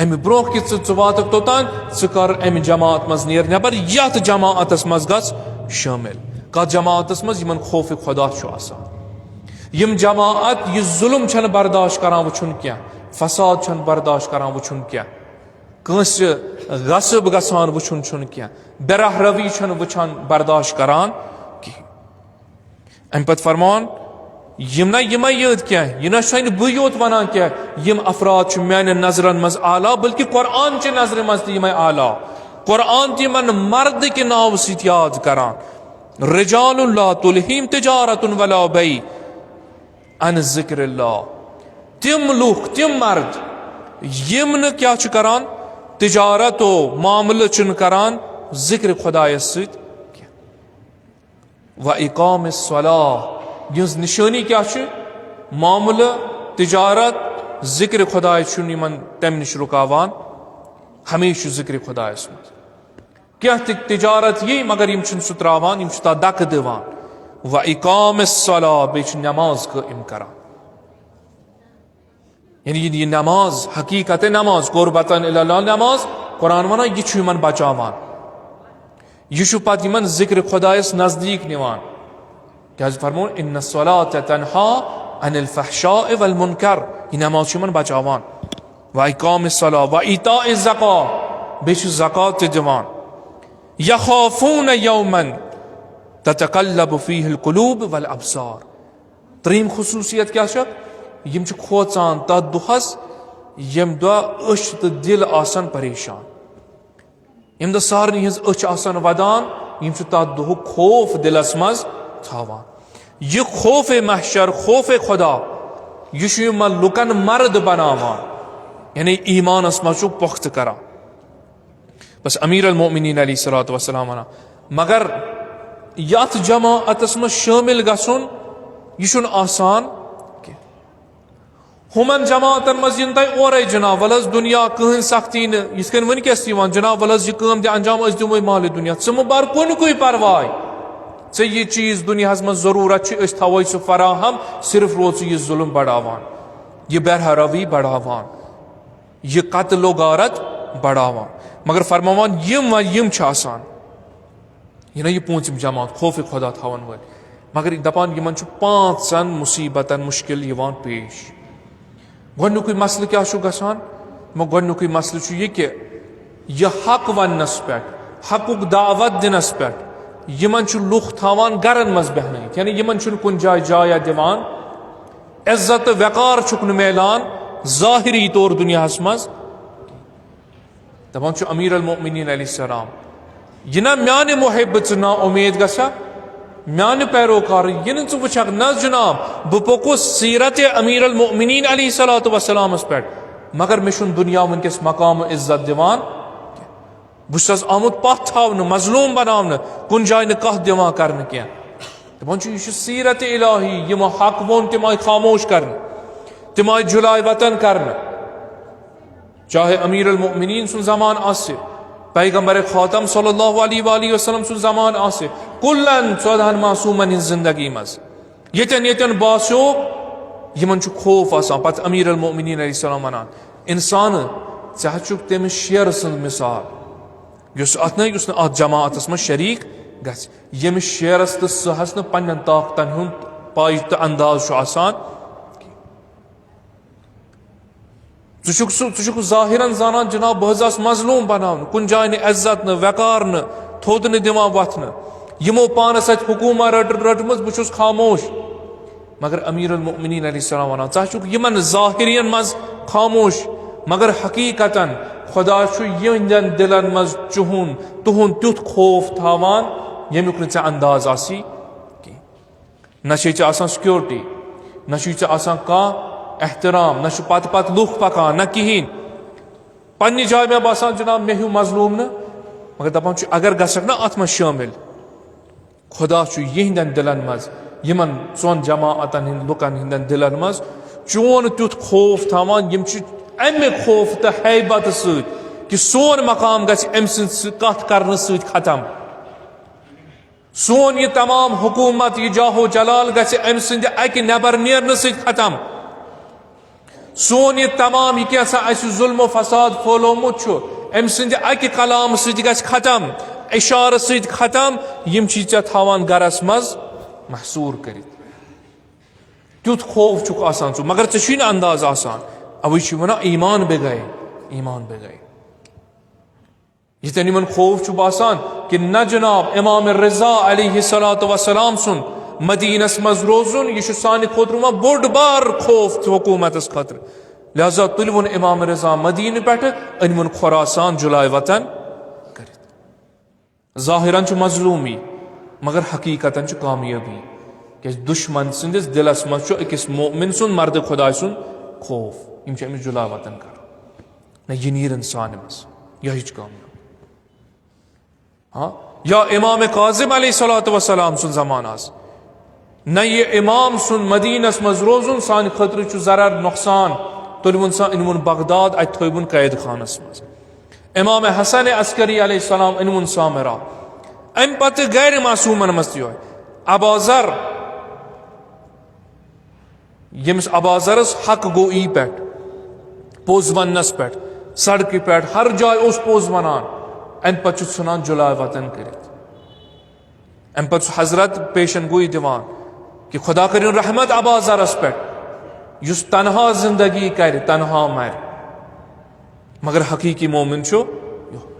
امہِ برونٛہہ کہِ ژٕ، ژٕ واتکھ توٚتام، ژٕ کر امہِ جماعت منٛز نیر نٮ۪بر، یتھ جماعتس منٛز گژھ شٲمِل، کتھ جماعتس منٛز یِمن خوف خدا چھُ آسان، یِم جماعت یہِ ظلم چھنہٕ برداشت کران وٕچھُن کینٛہہ، فساد چھنہٕ برداشت کران وٕچھُن کینٛہہ، کٲنٛسہِ غصب گژھان وٕچھُن چھُنہٕ کینٛہہ، بے راہ روی چھنہٕ وٕچھان، برداشت کران کِہیٖنۍ۔ امہِ پتہٕ فرمان، یِم نہ یِمے یٲتۍ کینٛہہ، یہِ نہ چھُسے نہٕ بٕے یوت ونان کینٛہہ، یِم افراد چھِ میانٮ۪ن نظرن منٛز اعلیٰ، بلکہِ قرآن چہِ نظرِ منٛز تہِ یِمے اعلیٰ۔ قرآن تہِ یِمن مرد کہِ ناوٕ سۭتۍ یاد کران، رجال لا تلہیم تجارت ولا بیع عن ذکر اللہ۔ تِم لوٗکھ، تِم مرد، یِم نہٕ کیٛاہ چھِ کران؟ تجارت و معاملہٕ چھِنہٕ کران ذکر خدایس سۭتۍ کینٛہہ۔ و اقام الصلاۃ، یِہنٛز نشٲنی کیٛاہ چھِ؟ معاملہٕ، تجارت، ذکر خدایس چھُنہٕ یِمن تمہِ نِش رُکاوان، ہمیشہِ چھُ ذکر خدایس منٛز۔ کینٛہہ تہِ تجارت یی، مگر یِم چھِنہٕ سُہ ترٛاوان، یِم چھِ تَتھ دَکہٕ دِوان۔ و اقام الصلاۃ، بیٚیہِ چھِ نماز قٲیِم کران۔ یعنی یہِ، یہِ نماز، حقیقت نماز، قربتاً الی اللہ نماز، قرآن وَنان، یہِ چھُ یِمن بچاوان۔ یہِ چھُ پتہٕ یِمن ذکر خدایس نزدیٖک نِوان۔ کیٛازِ فرموو، ان الصلاۃ تنہا عن الفحشاء والمنکر، یہِ نماز چھُ یِمن بچاوان۔ و اقام الصلاۃ و ایتاء الزکاۃ، بیٚیہِ چھُ زکات تہِ دِوان۔ یخافون یوما تتقلب فیہ القلوب والابصار۔ ترٛیٚیِم خصوٗصیت کیٛاہ چھِ؟ یِم چھِ کھوژان تَتھ دۄہَس، ییٚمہِ دۄہ أچھ تہٕ دِل آسَن پریشان، ییٚمہِ دۄہ سارنٕے ہٕنٛز أچھ آسَن وَدان۔ یِم چھِ تَتھ دۄہُک خوف دِلَس منٛز تھاوان۔ یہِ خوف محشر، خوف خدا، یہِ چھُ یِمَن لُکَن مرد بناوان، یعنی ایٖمانَس منٛز چھُ پۄختہٕ کران۔ بس امیر المومنین علیہ الصلوۃ والسلام ونان، مگر یتھ جماعتس منٛز شٲمِل گژھُن، یہِ چھُنہٕ آسان کینٛہہ۔ ہُمن جماعتن منٛز یِن تۄہہِ اورے جناب، ول حظ دُنیا کٕہٕنۍ سختی نہٕ، یِتھ کٔنۍ وٕنکیٚس تہِ یِوان، جناب ول حظ یہِ کٲم دِ انجام، أسۍ دِموے مالِ دُنیا، ژٕ مہٕ بر کُنیُکُے پرواے، ژےٚ یہِ چیٖز دُنیاہس منٛز ضروٗرت چھُ، أسۍ تھاووے سُہ فراہم، صرف روزٕ یہِ ظلم بڑاوان، یہِ بے حیٲیی بڑاوان۔ یہِ قتل و غارت بڑاوان۔ مگر فرماوان، یِم وۄنۍ یِم چھِ آسان، یہِ نہ یہِ پوٗنٛژِم جماعت، خوف خدا تھاون وٲلۍ، مگر دپان، یِمن چھُ پانٛژن مُصیبتن مُشکل یِوان پیش۔ گۄڈنیُکُے مسلہٕ کیٛاہ چھُ گژھان؟ مگر گۄڈنیُکُے مسلہٕ چھُ یہِ کہِ یہِ حق وننس پٮ۪ٹھ، حقُک دعوت دِنس پٮ۪ٹھ، یِمن چھُ لُکھ تھاوان گرن منٛز بیہنٲیِتھ، یعنی یِمن چھُنہٕ کُنہِ جایہِ جایا دِوان، عزت تہٕ وقار چھُکھ نہٕ میلان ظٲہری طور دُنیاہس منٛز۔ دپان چھُ امیر المومنین علیہ السلام، یہِ نہ میانہِ محب ژٕ نا اُمید گژھکھ، میانہِ پیروکار، یہِ نہٕ ژٕ وٕچھکھ، نہ جناب، بہٕ پوٚکُس سیرت امیر المومنین علیہ الصلوۃ والسلامس پٮ۪ٹھ، مگر مےٚ چھُنہٕ دُنیا وٕنکیٚس مقام و عزت دِوان۔ بہٕ چھُس آمُت پتھ تھاونہٕ، مظلوم بناونہٕ، کُنہِ جایہِ نہٕ کتھ دِوان کرنہٕ کینٛہہ۔ دپان چھُ، یہِ چھُ سیرت الہی، یِمو حق ووٚن، تِم آیہِ خاموش کرنہٕ، تِم آیہِ جُلاے وطن کرنہٕ۔ چاہے امیر المؤمنین سُنٛد زمانہٕ آسہِ، پیغمبر خاتم صلی اللہ علیہ وآلہ وسلم سُنٛد زمانہٕ آسہِ، کلن ژۄدہن معصومن ہٕنٛز زندگی منٛز ییٚتٮ۪ن ییٚتٮ۪ن باسیو، یِمن چھُ خوف آسان۔ پتہٕ امیر المؤمنین علیہ السلام ونان، انسان، ژٕ حظ چھُکھ تٔمِس شیرٕ سٕنٛز مثال، یُس اتھ نہٕ، یُس نہٕ اتھ جماعتس منٛز شریک گژھِ، ییٚمِس شیرس تہٕ سٕہس نہٕ پننٮ۪ن طاقتن ہُنٛد پاے تہٕ انداز چھُ آسان۔ ژٕ چھُکھ سُہ، ژٕ چھُکھ ظٲہِرَن زانان، جناب، بہٕ حظ آس مظلوم بناونہٕ، کُنہِ جایہِ نہٕ عزت نہٕ، وقار نہٕ، تھوٚد نہٕ دِوان وۄتھنہٕ۔ یِمو پانَس اَتہِ حکوٗمت رٔٹ-، رٔٹمٕژ، بہٕ چھُس خاموش۔ مگر امیر المؤمنین علیہ السلام وَنان، ژٕ حظ چھُکھ یِمَن ظٲہِریَن منٛز خاموش، مگر حقیٖقتاً خدا چھُ یِہنٛدٮ۪ن دِلَن منٛز چُہُنٛد، تُہُنٛد تیُتھ خوف تھاوان، ییٚمیُک نہٕ ژےٚ انداز آسی کینٛہہ۔ نہ چھے ژےٚ آسان سیکورٹی، نہ چھُے ژےٚ آسان کانٛہہ احترام، نہ چھُ پتہٕ پتہٕ لُکھ پکان، نہ کِہیٖنۍ۔ پننہِ جایہِ مےٚ باسان، جناب، مےٚ ہیوٗ مظلوم نہٕ، مگر دپان چھُ، اگر گژھکھ نہ اتھ منٛز شٲمِل، خدا چھُ یِہنٛدٮ۪ن دِلن منٛز، یِمن ژۄن جماعتن ہٕنٛدۍ لُکن ہٕنٛدٮ۪ن دِلن منٛز چون تیُتھ خوف تھاوان، یِم چھِ امہِ خوف تہٕ ہیبت سۭتۍ کہِ سون مقام گژھِ أمۍ سٕنٛدِ سۭتۍ کتھ کرنہٕ سۭتۍ ختم۔ سون یہِ تمام حکومت، یہِ جاہ و جلال گژھِ أمۍ سٕنٛدِ اکہِ نٮ۪بر نیرنہٕ سۭتۍ ختم۔ سون یہِ تمام، یہِ کینٛژھا اَسہِ ظلم و فساد پھٲلومُت چھُ، أمۍ سٕنٛدِ اکہِ کلام سۭتۍ گژھِ ختم، اشارٕ سۭتۍ ختم۔ یِم چھِ ژےٚ تھاوان گرس منٛز محصوٗر کٔرِتھ۔ تیُتھ خوف چھُکھ آسان ژٕ، مگر ژےٚ چھُے نہٕ انداز آسان۔ اوے چھِ وَنان، ایمان بے گئے، ایمان بے گئے۔ ییٚتٮ۪ن یِمن خوف چھُ باسان کہِ نہ جناب، امام رضا علیہ الصلوۃ والسلام سُنٛد مدینس منٛز روزُن، یہِ چھُ سانہِ خٲطرٕ وۄنۍ بوٚڑ بار خوف تہِ حکوٗمتس خٲطرٕ۔ لہذا تُلوُن امام رضا مدینہٕ پٮ۪ٹھٕ، أنۍوُن خراسان جُلاے وطن کٔرِتھ۔ ظٲہِرن چھُ مظلومی، مگر حقیٖقتن چھُ کامیٲبی۔ کیٛازِ دُشمن سٕنٛدِس دِلس منٛز چھُ أکِس مؤمن سُنٛد، مردِ خۄداے سُنٛد خوف۔ یِم چھِ أمِس جُلاے وطن کران۔ نہ، یہِ نیرِ انسانہِ منٛز۔ یِہوٚے چھِ کامیاب۔ ہاں، یا امام کاظم علیہ الصلوۃ والسلام سُنٛد زمانہٕ آسہِ۔ نہ، یہِ امام سُنٛد مدینس منٛز روزُن سانہِ خٲطرٕ چھُ ضرر، نۄقصان۔ تُلوُن سا، أنوُن بغداد، اتہِ تھٲوِوُن قید خانس منٛز۔ امام حسن عسکری علیہ السلام أنوُن سامرا۔ امہِ پتہٕ غیر معصومن منٛز تہِ یِہوٚے۔ ابا ذر، ییٚمِس ابا ذرس حق گوٚو ای پٮ۪ٹھ، پوٚز وننس پٮ۪ٹھ، سڑکہِ پٮ۪ٹھ، ہر جایہِ اوس پوٚز ونان، امہِ پتہٕ چھُ ژھٕنان جُلاے وطن کٔرِتھ۔ امہِ پتہٕ چھُ حضرت پیشن گویی دِوان کہ خدا کٔرِن رحمت ابا ذرس پٮ۪ٹھ، یُس تنہا زندگی کرِ، تنہا مرِ۔ مگر حقیقی مومن چھُ یِہوٚے۔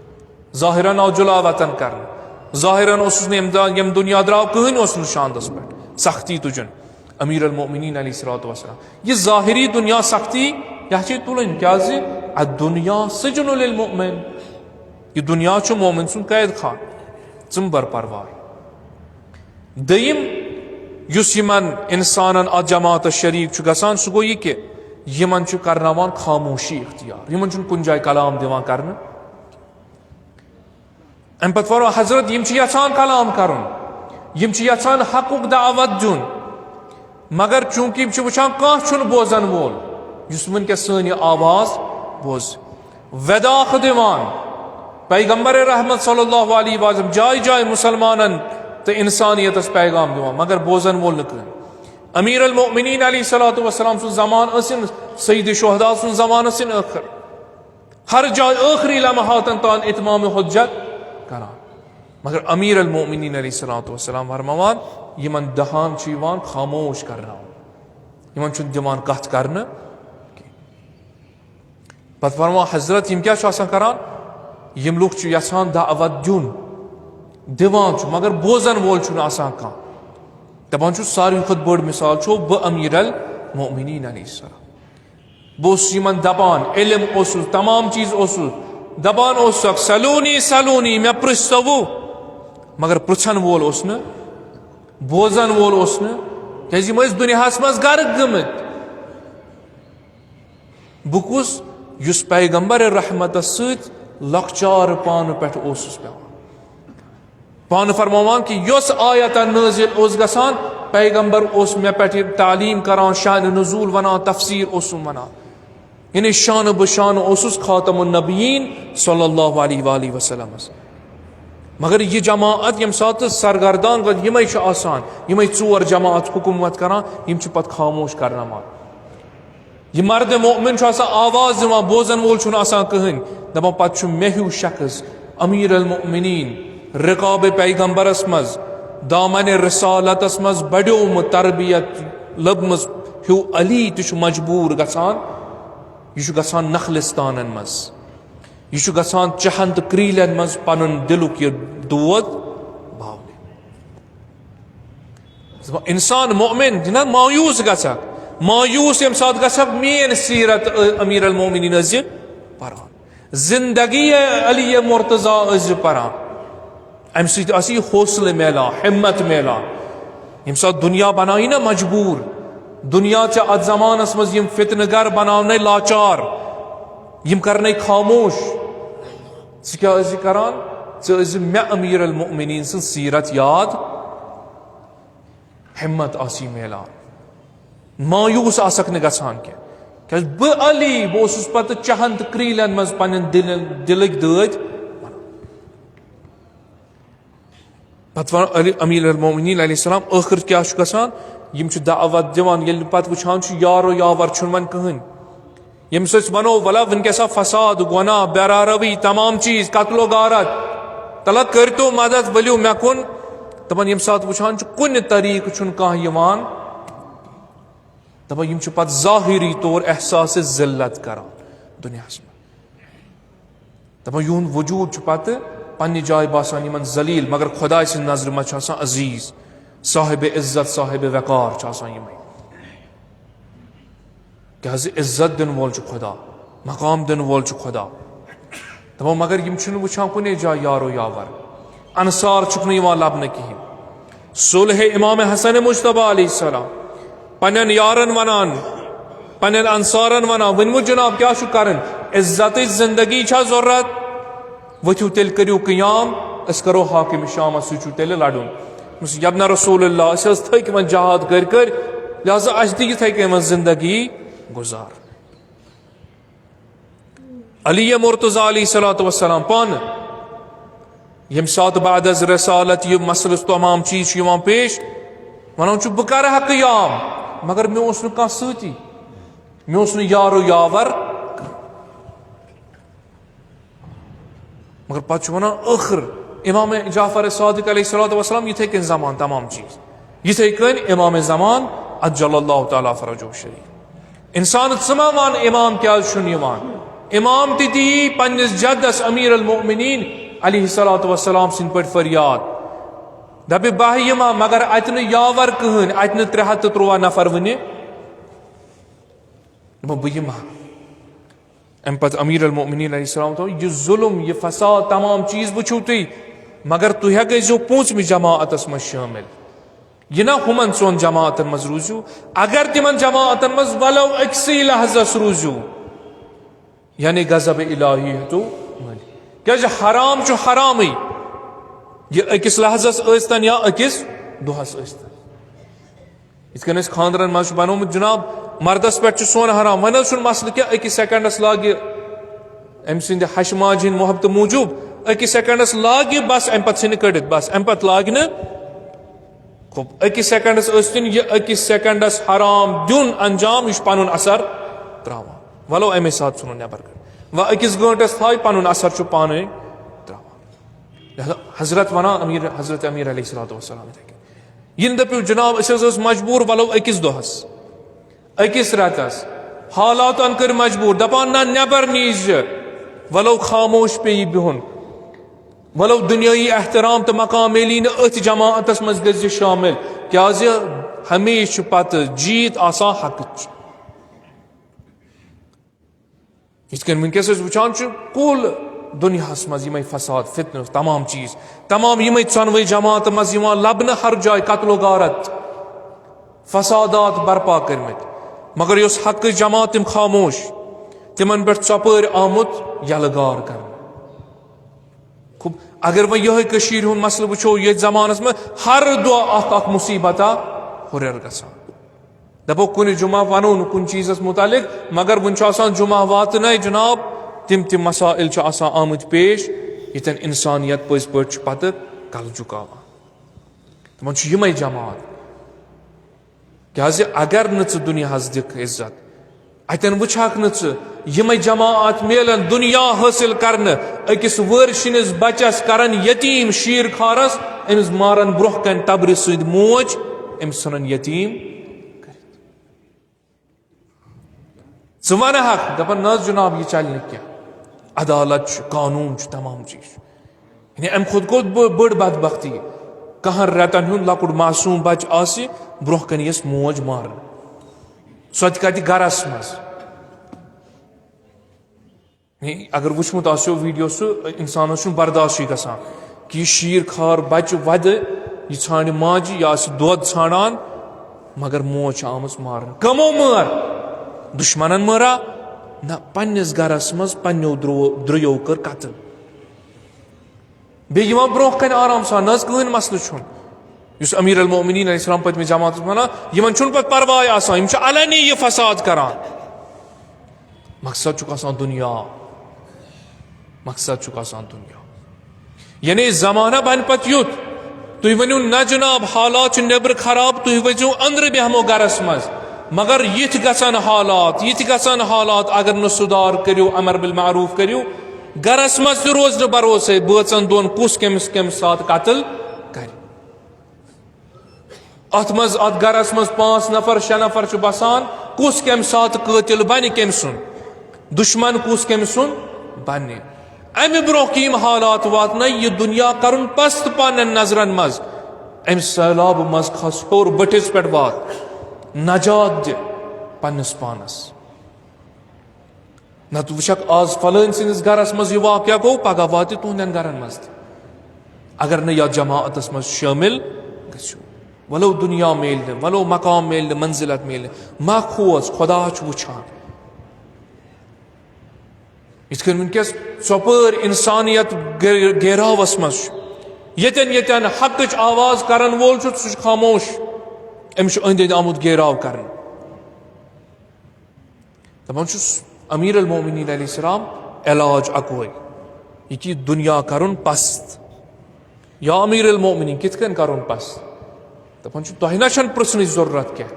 ظاہرن آو جُلاے وطن کرنہٕ، ظاہرن اوسُس نہٕ ییٚمہِ دۄہ، ییٚمہِ دُنیا درٛاو، کٕہٕنۍ اوس نہٕ شاندس پٮ۪ٹھ سختی تُجن۔ امیر المؤمنین علیہ الصلوۃ والسلام، یہِ ظاہری دُنیا سختی، یہِ چھِ تُلٕنۍ، کیازِ الدنیا سجن للمؤمن، یہِ دُنیا چھُ مومن سُنٛد قید خان۔ ژٕ مہٕ بر پرواے۔ دوٚیِم، یُس یِمن انسانن اتھ جماعتس شریک چھُ گژھان، سُہ گوٚو یہِ کہِ یِمن چھُ کرناوان خاموشی اختیار، یِمن چھُنہٕ کُنہِ جایہِ کلام دِوان کرنہٕ۔ امہِ پتہٕ فرمو حضرت، یِم چھِ یژھان کلام کرُن، یِم چھِ یژھان حقُک دعوت دیُن، مگر چونکہ یِم چھِ وٕچھان کانٛہہ چھُنہٕ بوزن وول یُس وٕنکیٚس سٲنۍ یہِ آواز بوزِ۔ وداخ دِوان پیغمبر رحمت صلی اللہ علیہ وسلم جایہِ جایہِ مسلمانن تہٕ انسانیتس پیغام دِوان، مگر بوزن وول نہٕ کٕہٕنۍ۔ امیر المؤمنین علیہ الصلوۃ والسلام سُنٛد زمانہٕ ٲسِن، سید شہداء سُنٛد زمانہٕ ٲسِن ٲخر۔ ہر جایہِ ٲخری لمحاتن تام اتمام حجت کران۔ مگر امیر المؤمنین علیہ الصلوۃ والسلام فرماوان، یِمن دہان چھُ یِوان خاموش کرناونہٕ، یِمن چھُنہٕ دِوان کتھ کرنہٕ کینٛہہ۔ پتہٕ فرماوان حضرت، یِم کیٛاہ چھِ آسان کران؟ یِم لُکھ چھِ یژھان دعوت دیُن، دِوان چھُ، مگر بوزن وول چھُنہٕ آسان کانٛہہ۔ دپان چھُ، ساروی کھۄتہٕ بٔڑ مثال چھُ بہٕ امیر المؤمنین علیہ السلام۔ بہٕ اوسُس یِمن دپان، علم اوسُس، تمام چیز اوسُس، دپان اوسُکھ، "سلونی، سلونی"، مےٚ پرژھ سوُ، مگر پرژھن وول اوس نہٕ، بوزن وول اوس نہٕ، کیازِ یِم ٲسۍ دُنیاہس منٛز غرق گٔمٕتۍ۔ بہٕ کُس، یُس پیغمبر رحمتس سۭتۍ لۄکچارٕ پانہٕ پٮ۪ٹھ اوسُس پٮ۪وان۔ پانہٕ فرماوان کہ یۄس آیت نٲزِل اوس گژھان، پیغمبر اوس مےٚ پٮ۪ٹھ یہِ تعلیٖم کران، شانِ نزول ونان، تفسیر اوسُم ونان۔ یعنی شانہٕ بہٕ شانہٕ اوسُس خاتم النبیین صلی اللہ علیہ وآلہ وسلمس۔ مگر یہِ جماعت ییٚمہِ ساتہٕ سرگردان گوٚو، یِمے چھِ آسان، یِمے ژور جماعت حکومت کران، یِم چھِ پتہٕ خاموش کرناوان۔ یہِ مرد مؤمن چھُ آسان آواز دِوان، بوزن وول چھُنہٕ آسان کٕہٕنۍ۔ دپان، پتہٕ چھُ مےٚ ہیوٗ شخص امیر المؤمنین، رقاب پیغمبرس منٛز، دامن رسالتس منٛز بڑیومُت، تربیت لٔبمٕژ ہیوٗ علی تہِ چھُ مجبوٗر گژھان، یہِ چھُ گژھان نخلستانن منٛز، یہِ چھُ گژھان چہن تہٕ کریٖلن منٛز پنُن دِلُک یہِ دود باونہِ۔ انسان مؤمن چھُنہ مایوس گژھان، مایوس ییٚمہِ ساتہٕ گژھان، میٲنۍ سیرت امیر المومنین ٲسۍ زِ پران، زندگی علی مرتضی ٲسۍ زِ پران، امہِ سۭتۍ آسہِ یہِ حوصلہٕ میلان، ہمت میلان۔ ییٚمہِ ساتہٕ دُنیا بناوی نہ مجبوٗر، دُنیا ژےٚ اتھ زمانس منٛز یِم فتنہٕ گر بناونَے لاچار، یِم کرنَے خاموش، ژٕ کیٛاہ ٲسۍ زِ کران؟ ژٕ ٲسۍ زِ مےٚ امیر المومنین سٕنٛز سیرت یاد۔ ہمت آسی میلان، مایوس آسکھ نہٕ گژھان کینٛہہ۔ کیازِ بہٕ علی، بہٕ اوسُس پتہٕ چہن تہٕ کریٖلن منٛز پننٮ۪ن دِلن، دِلٕکۍ دٲدۍ ونان۔ پتہٕ ونان علی، امیر المومنین علیہ السلام، ٲخر کیٛاہ چھُ گژھان؟ یِم چھِ دعوت دِوان، ییٚلہِ نہٕ پتہٕ وٕچھان چھُ یارو یاور چھُنہٕ وۄنۍ کٕہٕنۍ۔ ییٚمِس أسۍ ونو، ولا وٕنکیٚس آ فساد، گۄناہ، بے راہ روی، تمام چیز، قتل و غارت، تلہ کٔرۍتو مدد، ؤلِو مےٚ کُن۔ دپان ییٚمہِ ساتہٕ وٕچھان چھُ کُنہِ طریٖقہٕ چھُنہٕ کانٛہہ یِوان، دپان یِم چھِ پتہٕ ظٲہری طور احساس ذلت کران دُنیاہس منٛز۔ دپان یِہُنٛد وجوٗد چھُ پتہٕ پننہِ جایہِ باسان یِمن ذلیل، مگر خداے سٕنٛدِ نظرِ منٛز چھُ آسان عزیز، صاحب عزت، صاحب وقار چھُ آسان یِمے۔ کیازِ عزت دِنہٕ وول چھُ خدا، مقام دِنہٕ وول چھُ خدا۔ دپان مگر یِم چھِنہٕ وٕچھان کُنے جایہِ یارو یاور، انصار چھُکھ نہٕ یِوان لبنہٕ کِہیٖنۍ۔ صلح امام حسن مجتبیٰ علیہ السلام پننٮ۪ن یارن ونان، پننٮ۪ن انصارن ونان، ؤنِو جناب کیٛاہ چھُ کرٕنۍ؟ عزتٕچ زندگی چھا ضروٗرت؟ ؤتھِو تیٚلہِ کٔرِو قیام، أسۍ کرو حاکم شامس سۭتۍ چھُ تیٚلہِ لڑُن۔ دوٚپمَس، "یبنہ رسول اللہ، أسۍ حظ تھٔکۍ وۄنۍ جہاد کٔرۍ کٔرۍ، لہذا اَسہِ دِ یِتھَے کٔنۍ وۄنۍ زندگی گُزار۔" علی مرتضیٰ علیہ الصلوۃ والسلام پانہٕ ییٚمہِ ساتہٕ بعد از رسالت یہِ مسلہٕ تمام چیٖز چھُ یِوان پیش، وَنان چھُ، "بہٕ کرٕ ہا قیام، مگر مےٚ اوس نہٕ کانٛہہ سۭتی، مےٚ اوس نہٕ یار و یاور۔" مگر پتہٕ چھُ وَنان ٲخٕر امام جعفر صادق علیہ الصلوۃ والسلام یِتھَے کٔنۍ زمان تمام چیٖز، یِتھَے کٔنۍ امام زمان عجل اللہ تعالیٰ فرجہ شریف۔ انسان، ژٕ ما وَن امام کیٛازِ چھُنہٕ یِوان؟ امام تہِ دی پننِس جدس امیر المؤمنین علیہ الصلوۃ والسلام سٕنٛدۍ پٲٹھۍ فریاد، دَپہِ، "بہٕ یِمہٕ ہا، مگر اَتہِ نہٕ یاور کٕہٕنۍ، اَتہِ نہٕ ترٛےٚ ہَتھ تہٕ تُرٛواہ نفر وٕنہِ، دوٚپُن، بہٕ یِمہٕ ہا۔" اَمہِ پتہٕ امیر المؤمنین علیہ السلام دوٚپ، "یہِ ظُلم، یہِ فساد، تمام چیٖز وٕچھِو تُہۍ، مگر تُہۍ ہا گٔژھۍزیو پوٗنٛژمہِ جماعتس منٛز شٲمِل۔ یہِ نہ ہُمن ژۄن جماعتن منٛز روٗزِو، اگر تِمن جماعتن منٛز ولو أکسٕے لحظس روٗزِو، یعنی غضب الٰہی ہیٚتو مٔلۍ۔" کیٛازِ حرام چھُ حرامٕے، یہِ أکِس لحظس ٲسۍتن یا أکِس دۄہس ٲسۍتن۔ یِتھ کٔنۍ أسۍ خانٛدرن منٛز چھُ بنومُت، جناب، مردس پٮ۪ٹھ چھُ سۄن حرام، وۄنۍ حظ چھُنہٕ مسلہٕ کینٛہہ، أکِس سیکنڈس لاگہِ أمۍ سٕنٛدِ ہشہِ ماجہِ ہٕنٛدِ محبتہٕ موٗجوٗب، أکِس سیکنڈس لاگہِ بس، اَمہِ پتہٕ ژھٕنہِ کٔڑِتھ بس، اَمہِ پتہٕ لاگہِ نہٕ۔ خوب، أکِس سیکنڈس ٲسۍتن یہِ أکِس سیکنڈس حرام دیُن انجام، یہِ چھُ پنُن اثر تراوان۔ ولو اَمے ساتہٕ ژھٕنُن نٮ۪بر کٔڑِتھ، وۄنۍ أکِس گٲنٹس تھایہِ، پنُن اثر چھُ پانے تراوان۔ لہذا حضرت ونان، امیر، حضرت امیر علیہ الصلوۃ والسلام یِتھے کٔنۍ۔ یِم دٔپِو، "جناب، أسۍ حظ ٲسۍ مجبوٗر، ولو أکِس دۄہس، أکِس رٮ۪تس، حالاتن کٔرۍ مجبوٗر، دپان، نہ، نٮ۪بر نیٖرزِ، ولو خاموش پیٚیہِ بِہُن، ولو دُنیٲیی احترام تہٕ مقام میلی نہٕ، أتھۍ جماعتس منٛز گٔژھزِ شٲمِل، کیٛازِ ہمیشہِ چھُ پتہٕ جیٖت آسان حقٕچ۔" یِتھ کٔنۍ وٕنکیٚس أسۍ وٕچھان چھِ، کُل دُنیاہَس منٛز یِمَے فساد، فتنہٕ، تمام چیٖز، تمام یِمَے ژۄنوَے جماعتہٕ منٛز یِوان لَبنہٕ، ہر جایہِ قتل و غارت، فسادات برپا کٔرمٕتۍ، مگر یۄس حقٕچ جماعت، تِم خاموش، تِمَن پٮ۪ٹھ ژۄپٲرۍ آمُت یَلہٕ غار کرنہٕ۔ خوب، اگر وۄنۍ یِہوٚے کٔشیٖرِ ہُنٛد مسلہٕ وٕچھو، ییٚتہِ زمانَس منٛز ہر دۄہ اَکھ اَکھ مُصیٖبتہ ہُرٮ۪ر گژھان۔ دپو کُنہِ جمعہ ونو نہٕ کُنہِ چیٖزس متعلق، مگر وُنہِ چھُ آسان جمعہ واتنَے جناب، تِم تِم مسائل چھِ آسان آمٕتۍ پیش، ییٚتٮ۪ن انسانیت پٔزۍ پٲٹھۍ چھُ پتہٕ کلہٕ جُکاوان۔ تِمن چھُ یِمے جماعت، کیازِ اگر نہٕ ژٕ دُنیاہس دِکھ عزت، اتٮ۪ن وٕچھکھ نہٕ ژٕ یِمے جماعت میلن دُنیا حٲصِل کرنہٕ، أکِس وٲرۍ سٕنٛدِس بچس کرن یتیٖم شیٖر خارس، أمِس مارن برونٛہہ کنہِ تبرِ سۭتۍ موج، أمِس ژھٕنن یتیٖم کٔرِتھ۔ ژٕ ونہٕ ہکھ، دپن، "نہ حظ جناب، یہِ چلہِ نہٕ کینٛہہ، عدالت چھُ، قانوٗن چھُ، تمام چیٖز چھُ۔" یعنی امہِ کھۄتہٕ گوٚو بٔڑ بدبختی، کہن رٮ۪تن ہُنٛد لۄکُٹ معصوٗم بچہٕ آسہِ، برونٛہہ کنہِ یِیَس موج مارنہٕ، سۄ تہِ کتہِ گرس منٛز۔ یعنی اگر وٕچھمُت آسیو ویڈیو، سُہ انسانس چھُنہٕ برداشٕے گژھان کہِ یہِ شیٖر خار بچہٕ ودِ، یہِ ژھانڈِ ماجہِ، یہِ آسہِ دۄد ژھانڈان، مگر موج چھِ آمٕژ مارنہٕ۔ کمو مٲر؟ دُشمنن مٲرا؟ نہ، پننِس گرس منٛز پننیو درو-، درٛویو کٔر قتل۔ بیٚیہِ یِوان برونٛہہ کنہِ آرام سان، نہ حظ کٕہٕنۍ مسلہٕ چھُنہٕ۔ یُس امیر المومنین علیہ السلام پٔتمہِ جماعتس ونان، یِمن چھُنہٕ پتہٕ پرواے آسان، یِم چھِ علنی یہِ فساد کران۔ مقصد چھُکھ آسان دُنیا، مقصد چھُکھ آسان دُنیا۔ یعنی زمانہ بنہِ پتہٕ یُتھ، تُہۍ ؤنِو، "نہ جناب، حالات چھِ نیبرٕ خراب، تُہۍ ؤنِو اندرٕ بیہمو گرس منٛز۔" مگر یِتھ گژھن حالات، یِتھ گژھن حالات، اگر نہٕ سُدھار کٔرِو، امر بالمعروف کٔرِو، گرس منٛز تہِ روزِ نہٕ بھروسے، بٲژن دۄن کُس کٔمِس کٔمِس ساتہٕ قتل کرِ۔ اتھ منٛز، اتھ گرس منٛز پانٛژھ نفر، شےٚ نفر چھِ بسان، کُس کمہِ ساتہٕ قٲتل بنہِ کمہِ سُنٛد، دشمن کُس کمہِ سُنٛد بنہِ۔ امہِ برونٛہہ کہِ یِم حالات واتنٲے، یہِ دُنیا کرُن پست پننٮ۪ن نظرن منٛز، امہِ سیلابہٕ منٛز کھس ہیوٚر بٔٹھِس پٮ۪ٹھ وات، نجات دِ پننِس پانس۔ نتہٕ وٕچھکھ، آز فلٲنۍ سٕنٛدِس گرس منٛز یہِ واقعہ گوٚو، پگاہ واتہِ تُہنٛدٮ۪ن گرن منٛز تہِ۔ اگر نہٕ یتھ جماعتس منٛز شٲمِل گٔژھِو، ولو دُنیا میلہِ نہٕ، ولو مقام میلہِ نہٕ، منزلت میلہِ نہٕ، مہ کھوژ، خدا چھُ وٕچھان۔ یِتھ کٔنۍ وٕنکیٚس ژۄپٲرۍ انسانیت گے-، گیراوس منٛز چھُ، ییٚتٮ۪ن ییٚتٮ۪ن حقٕچ آواز کرن وول چھُ، سُہ چھُ خاموش۔ أمِس چھُ أنٛدۍ أنٛدۍ آمُت گیراو کرنہٕ۔ دپان چھُس، امیر المومنین علیہ السلام، علاج اکوے، یہِ کہِ دُنیا کرُن پست۔ یا امیر المومنین، کِتھ کٔنۍ کرُن پست؟ دپان چھُ، تۄہہِ نہ چھَنہٕ پرژھنٕچ ضروٗرت کینٛہہ۔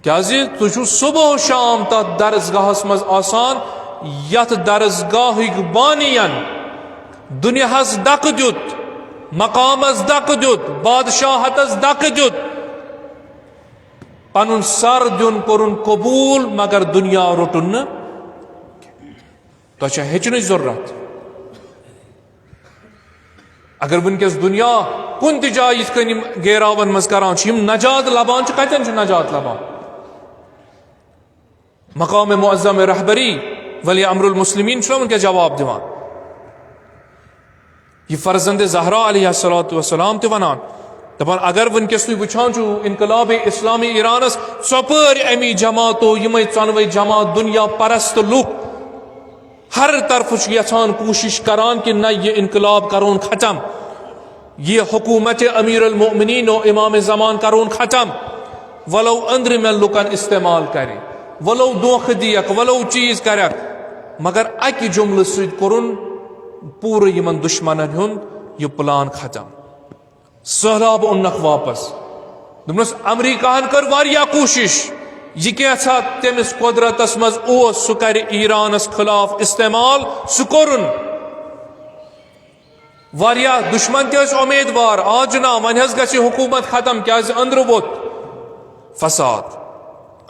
کیازِ تُہۍ چھِو صبح و شام تتھ درسگاہس منٛز آسان، یتھ درسگاہٕکۍ بانین دُنیاہس دکہٕ دیُت، مقامس دکہٕ دیُت، بادشاہتس دکہٕ دیُت، پنُن سر دیُن کوٚرُن قبول، مگر دُنیا روٚٹُن نہٕ۔ تۄہہِ چھا ہیٚچھنٕچ ضروٗرت؟ اگر وٕنکیٚس دُنیا کُنہِ تہِ جایہِ یِتھ کٔنۍ یِم گیراون منٛز کران چھِ، یِم نجات لبان چھِ، کتٮ۪ن چھِ نجات لبان؟ مقام معظم رہبری، ولی امر المسلمین چھُنہ وٕنکیٚس جواب دِوان۔ یہِ فرزند زہرا علیہ الصلوۃ والسلام تہِ ونان، دپان، اگر وٕنکیٚس تُہۍ وٕچھان چھِو انقلاب اسلامی ایرانس، ژۄپٲرۍ امی جماعتو، یِمے ژۄنوَے جماعت، دُنیا پرست لُکھ، ہر طرفہٕ چھِ یژھان، کوٗشش کران کہِ نہ، یہِ انقلاب کرون ختم، یہِ حکومت امیر المومنین و امام زمان کرون ختم، ولو أنٛدرِمٮ۪ن لُکن استعمال کرِ، ولو دھوکہٕ دِیکھ، ولو چیز کرکھ، مگر اکہِ جملہٕ سۭتۍ کوٚرُن پوٗرٕ یِمن دشمنن ہُنٛد یہِ پلان ختم۔ سہلاب اوٚننکھ واپس۔ دوٚپنس، امریکاہن کٔر واریاہ کوٗشش، یہِ کینٛژھا تٔمِس قۄدرتس منٛز اوس، سُہ کرِ ایرانس خلاف استعمال، سُہ کوٚرُن۔ واریاہ دشمن تہِ ٲسۍ امیدوار، آ جناب، وۄنۍ حظ گژھِ یہِ حکومت ختم، کیازِ أنٛدرٕ ووٚتھ فساد۔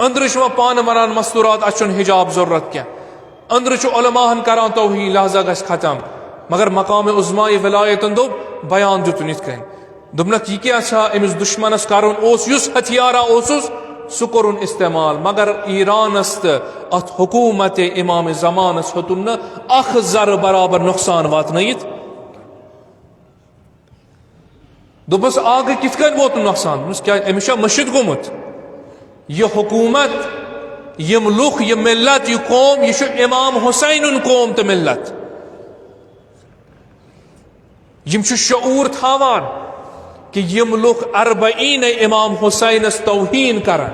أنٛدرٕ چھِ وۄنۍ پانہٕ ونان مستورات، اسہِ چھُنہٕ حجاب ضروٗرت کینٛہہ۔ أنٛدرٕ چھُ علماہن کران توہین، لہذا گژھِ ختم۔ مگر مقام عظمائے ولایتن دوٚپ، بیان دیُتُن یِتھ کٔنۍ۔ دوٚپنکھ، یہِ کیٛاہ چھا أمِس دُشمنس کرُن اوس، یُس ہتھیارا اوسُس، سُہ کوٚرُن استعمال۔ مگر ایرانس تہٕ اتھ حکومت امام زمانس ہیوٚتُن نہٕ اکھ ذرٕ برابر نۄقصان واتنٲیِتھ۔ دوٚپمَس، آ، گٔے کِتھ کٔنۍ ووت نہٕ نۄقصان؟ دوٚپمَس، کیٛاہ أمِس چھا مٔشِتھ گوٚمُت؟ یہِ حکوٗمت، یِم لُکھ، یہِ مِلت، یہِ قوم، یہِ چھُ اِمام حُسینُن قوم تہٕ مِلت۔ یِم چھِ شعوٗر تھاوان کہِ یِم لُکھ اربعیٖن اِمام حُسینَس توہیٖن کران۔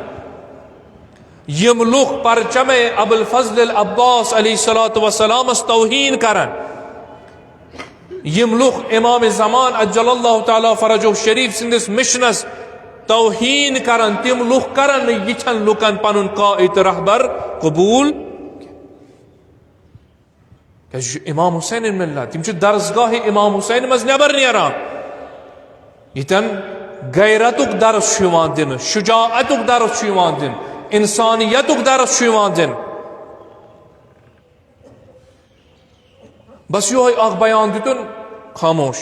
یِم لُکھ پرچمے ابوالفضل العباس علیہ الصلوۃ والسلامس توہین کران، یِم لُکھ امام زمان عجل اللہ تعالیٰ فرجہ شریف سٕنٛدِس مشنس توہین کران، تِم لُکھ کرن نہٕ یِتھٮ۪ن لُکن پنُن قائد تہٕ رہبر قبول۔ کیازِ یہِ چھُ امام حسین مِلت، تِم چھِ درسگاہ امام حسین منٛز نٮ۪بر نیران۔ ییٚتٮ۪ن غیرتُک درس چھُ یِوان دِنہٕ، شجاعتُک درس چھُ یِوان دِنہٕ، انسانیتُک درس چھُ یِوان دِنہٕ۔ بس یِہوٚے اکھ بیان دیُتُن، خاموش۔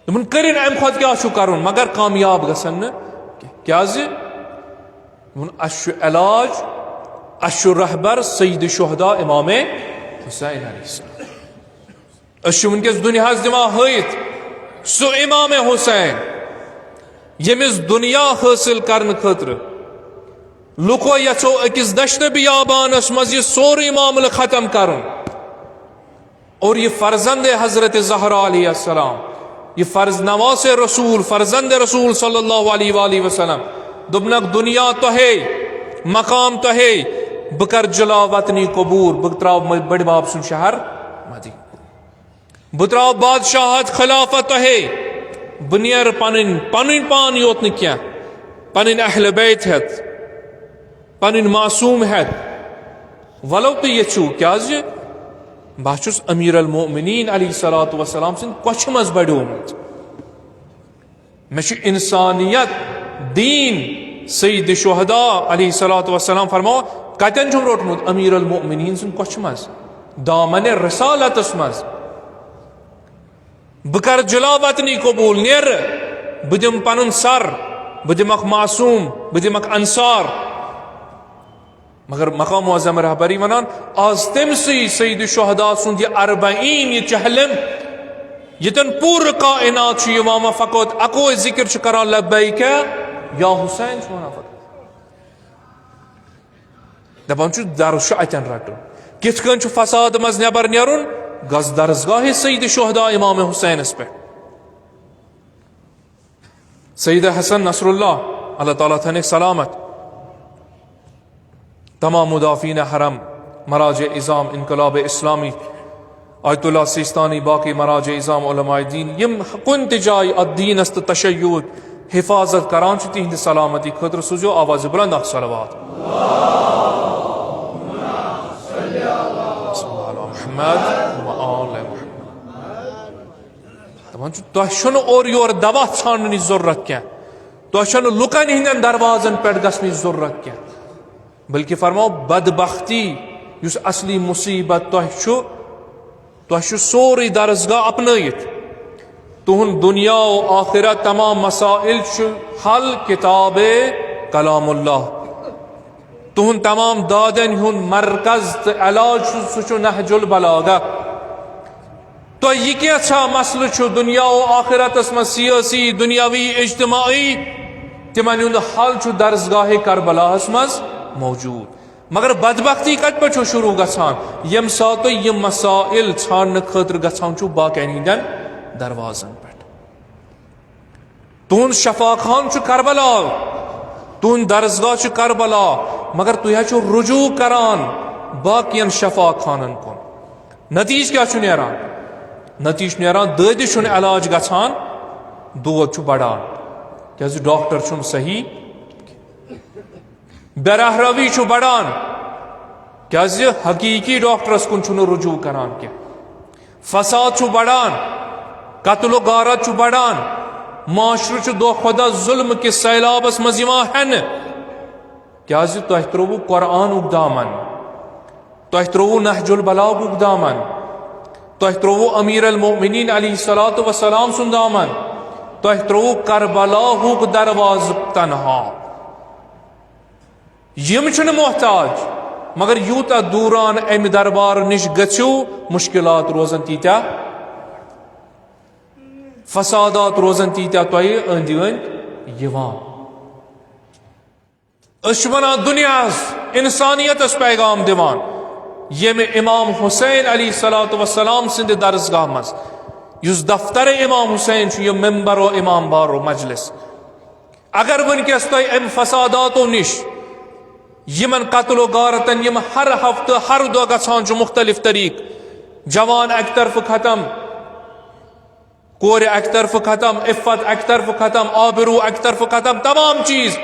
دوٚپُن، کٔرِن اَمہِ کھۄتہٕ کیٛاہ چھُ کَرُن، مگر کامیاب گژھن نہٕ کینٛہہ۔ کیٛازِ؟ دوٚپُن، اَسہِ چھُ علاج، اَسہِ چھُ رہبر سید شہدا امام حسین علیہ السلام۔ أسۍ چھِ وٕنکیٚس دُنیاہَس دِوان ہٲیِتھ سُہ امام حسین، ییٚمِس دُنیا حٲصِل کرنہٕ خٲطرٕ لُکو یژھو أکِس دشتہٕ بیابانس منٛز یہِ سورُے معاملہٕ ختم کرُن۔ اور یہِ فرزند حضرت زہرا علیہ السلام، یہِ فرز نواس رسول، فرزند رسول صلی اللہ علیہ وآلہ وسلم، دوٚپنکھ، دُنیا تۄہے، مقام تۄہے، بہٕ کرٕ جلا وطنی قبول، بہٕ تراو بٔڈِ بب سُنٛد شہر مدینہ۔ بہٕ تراو بادشاہت خلافت تۄہے، بہٕ نیرٕ پنٕنۍ، پنٕنۍ پان یوت نہٕ کینٛہہ، پنٕنۍ اہل بیت ہٮ۪تھ، پنٕنۍ معصوم ہٮ۪تھ، ولو تُہۍ یژھِو، کیازِ بہٕ چھُس امیر المومنین علیہ الصلوۃ والسلام سٕنٛدِ کۄچھِ منٛز بڑیومُت۔ مےٚ چھُ انسانیت، دین، سید شہدا علیہ الصلوۃ والسلام فرماوان، کتٮ۪ن چھُم روٚٹمُت؟ امیر المؤمنین سٕنٛدِ کۄچھِ منٛز، دامن رسالتس منٛز۔ بہٕ کرٕ جلا وطنی قبول، نیرٕ، بہٕ دِمہٕ پنُن سر، بہٕ دِمکھ معصوم، بہٕ دِمکھ انصار۔ مگر مقام معظم رہبری ونان، از تٔمۍ سٕے سید شہدا سُنٛد یہِ اربعین، یہِ چہلم، ییٚتٮ۪ن پوٗرٕ کائنات چھُ یِوان وۄنۍ فقط اکوے ذکر چھُ کران، لبیک یا حسین چھُ ونان فقط۔ دپان چھُ درس چھُ اتٮ۪ن رٹُن۔ کِتھ کٔنۍ چھُ فساد منٛز نٮ۪بر نیرُن؟ گژھ درسگاہ سید شہدا امام حسینس پہ۔ سید حسن نصر اللہ، اللہ تعالیٰ تھٲینکھ سلامت۔ تمام مدافعین حرم، مراجع عظام انقلاب اسلامی، آیت اللہ سیستانی، باقی مراجع عظام علماء دین، یم کُنہِ تہِ جایہِ اتھ دینس تہٕ تشیعُک حفاظت کران چھِ، تِہنٛدِ سلامتی خٲطرٕ سوٗزِو آواز بلند اکھ صلوات۔ صلی علی محمد و آل محمد۔ دپان چھُ، تۄہہِ چھُنہٕ اورٕ یورٕ دوا ژھانڈنٕچ ضروٗرت کینٛہہ، تۄہہِ چھَنہٕ لُکن ہٕنٛدٮ۪ن دروازن پٮ۪ٹھ گژھنٕچ ضروٗرت کینٛہہ، بلکہ فرماو، بدبختی، یُس اصلی مصیبت تۄہہِ چھُ، تۄہہِ چھُ سورُے درسگاہ اپنٲیِتھ۔ تُہُنٛد دُنیا و آخرت تمام مسائل چھُ حل کتاب کلام اللہ۔ تُہُنٛد تمام دادن ہُنٛد مرکز تہٕ علاج چھُ، سُہ چھُ نہج البلاغہ۔ تۄہہِ یہِ کینٛژھا مسلہٕ چھُ دُنیا و آخرتس منٛز، سیٲسی، دُنیاوی، اجتماعی، تِمن ہُنٛد حل چھُ درسگاہ کربلاہس منٛز موجود۔ مگر بدبختی کتہِ پٮ۪ٹھ چھو شروع گژھان؟ ییٚمہِ ساتہٕ تُہۍ یِم مسائل ژھانڈنہٕ خٲطرٕ گژھان چھِو باقین ہٕنٛدٮ۪ن دروازن پٮ۪ٹھ۔ تُہُنٛد شفا خان چھُ کربلا، تُہُنٛد درسگاہ چھُ کربلا، مگر تُہۍ حظ چھِو رجوع کران باقین شفا خانن کُن۔ نتیجہٕ کیٛاہ چھُ نیران؟ نتیجہٕ چھُ نیران، دٲدِس چھُنہٕ علاج گژھان، دود چھُ بڑان، کیٛازِ ڈاکٹر چھُنہٕ صحیح۔ بے راہ روی چھُ بڑان، کیٛازِ حقیقی ڈاکٹرس کُن چھُنہٕ رجوع کران کینٛہہ۔ فساد چھُ بڑان، قتل و غارت چھُ بڑان، معاشرٕ چھُ دۄہ کھۄتہٕ دۄہ ظلم کِس سیلابس منٛز یِوان ہٮ۪نہٕ، کیٛازِ تۄہہِ ترٛووُ قرآنُک دامن، تۄہہِ ترٛووُ نہج البلاغُک دامن، تۄہہِ ترٛووُ امیر المؤمنین علیہ الصلوۃ والسلام سُنٛد دامن، تۄہہِ ترٛووُ کربلاہُک دروازٕ تنہا۔ یِم چھِنہٕ محتاج، مگر یوٗتاہ دوٗران اَمہِ دربار نِش گٔژھِو، مُشکِلات روزن تیٖتیٛاہ، فسادات روزن تیٖتیٛاہ تۄہہِ أنٛدۍ أنٛدۍ یِوان۔ أسۍ چھِ وَنان دُنیاہَس، اِنسانیتَس پیغام دِوان، ییٚمہِ امام حسین علیہ الصلوۃ والسلام سٕنٛدِ درسگاہ منٛز، یُس دفتر امام حسین چھُ، یہِ ممبر و امام بار و مجلس۔ اگر وٕنکیٚس تۄہہِ امہِ فساداتو نِش، یِمن قتل و غارتن، یِم ہر ہفتہٕ، ہر دۄہ گژھان چھُ مُختٔلِف طریٖقہٕ، جوان اَکہِ طرفہٕ ختم، کورِ اَکہِ طرفہٕ ختم، عفت اَکہِ طرفہٕ ختم، آبروٗ اَکہِ طرفہٕ ختم، تمام چیٖز۔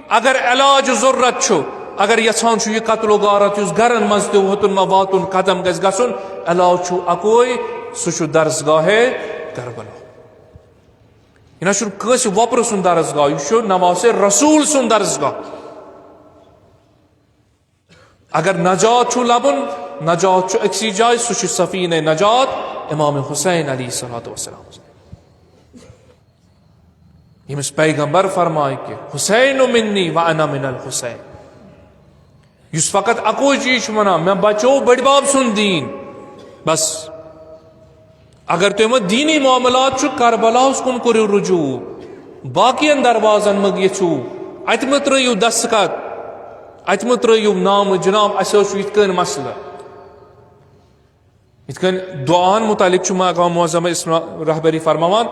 اگر علاج ضروٗرت چھُ، اگر یژھان چھُ یہِ قتل و غارت یُس گرن منٛز تہِ ووتُن ما واتُن ختم گژھِ گژھُن، علاج چھُ اکوے، سُہ چھُ درسگاہ کربلا۔ یہِ نہ چھُنہٕ کٲنٛسہِ وۄپرٕ سُنٛد درسگاہ، یہِ چھُ نواسِ رسول سُنٛد درسگاہ۔ اگر نجات چھُ لبُن، نجات چھُ أکسٕے جایہِ، سُہ چھُ سفینہ نجات امام حسین علیہ الصلوۃ والسلام۔ ییٚمِس پیغمبر فرمایہِ کہ حسین منی و انا من الحسین، یُس فقط اکوے چیٖز چھُ وَنان، مےٚ بچو بٔڈۍ بب سُنٛد دیٖن۔ بس، اگر تُہۍ وۄنۍ دیٖنی معاملات چھُ، کربلاہَس کُن کٔرِو رجوع، باقین دروازن منٛز یژھِو، اتہِ مہٕ ترٲیِو دستخط، اتہِ مہٕ ترٲیِو نامہٕ جناب، اَسہِ حظ چھُ یِتھ کٔنۍ مسلہٕ۔ یِتھ کٔنۍ دعاہن متعلق چھُ مقام معظم اسلام رہبری فرماوان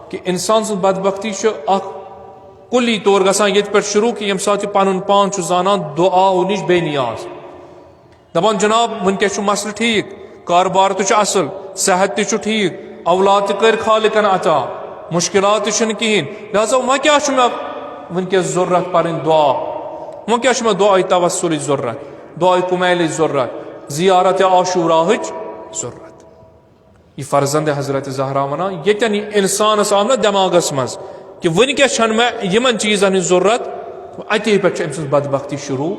کہ انسان سٕنٛز بدبختی چھِ اکھ کُلی طور گژھان ییٚتہِ پٮ۪ٹھ شروع کہ ییٚمہِ ساتہٕ یہِ پنُن پان چھُ زانان دعاہو نِش بے نیاز۔ دپان، جناب، وٕنکیٚس چھُ مسلہٕ ٹھیٖک، کاربار تہِ چھُ اصل، صحت تہِ چھُ ٹھیٖک، اولاد تہِ کٔرۍ خالقن عطا، مُشکلات تہِ چھِنہٕ کِہیٖنۍ، لہذا وۄنۍ کیٛاہ چھُ مےٚ وٕنکیٚس ضروٗرت پرٕنۍ دعا؟ وۄنۍ کیٛاہ چھُ مےٚ دعایہِ توسلٕچ ضروٗرت، دعایہِ کُمیلٕچ ضروٗرت، زیارت عاشوراہٕچ ضروٗرت؟ یہِ فرزند حضرت زہرا ونان، ییٚتٮ۪ن یہِ انسانس آو نہ دٮ۪ماغس منٛز کہ وٕنکیٚس چھنہٕ مےٚ یِمن چیٖزن ہٕنٛز ضروٗرت، اتے پٮ۪ٹھ چھِ أمۍ سٕنٛز بدبختی شروٗع۔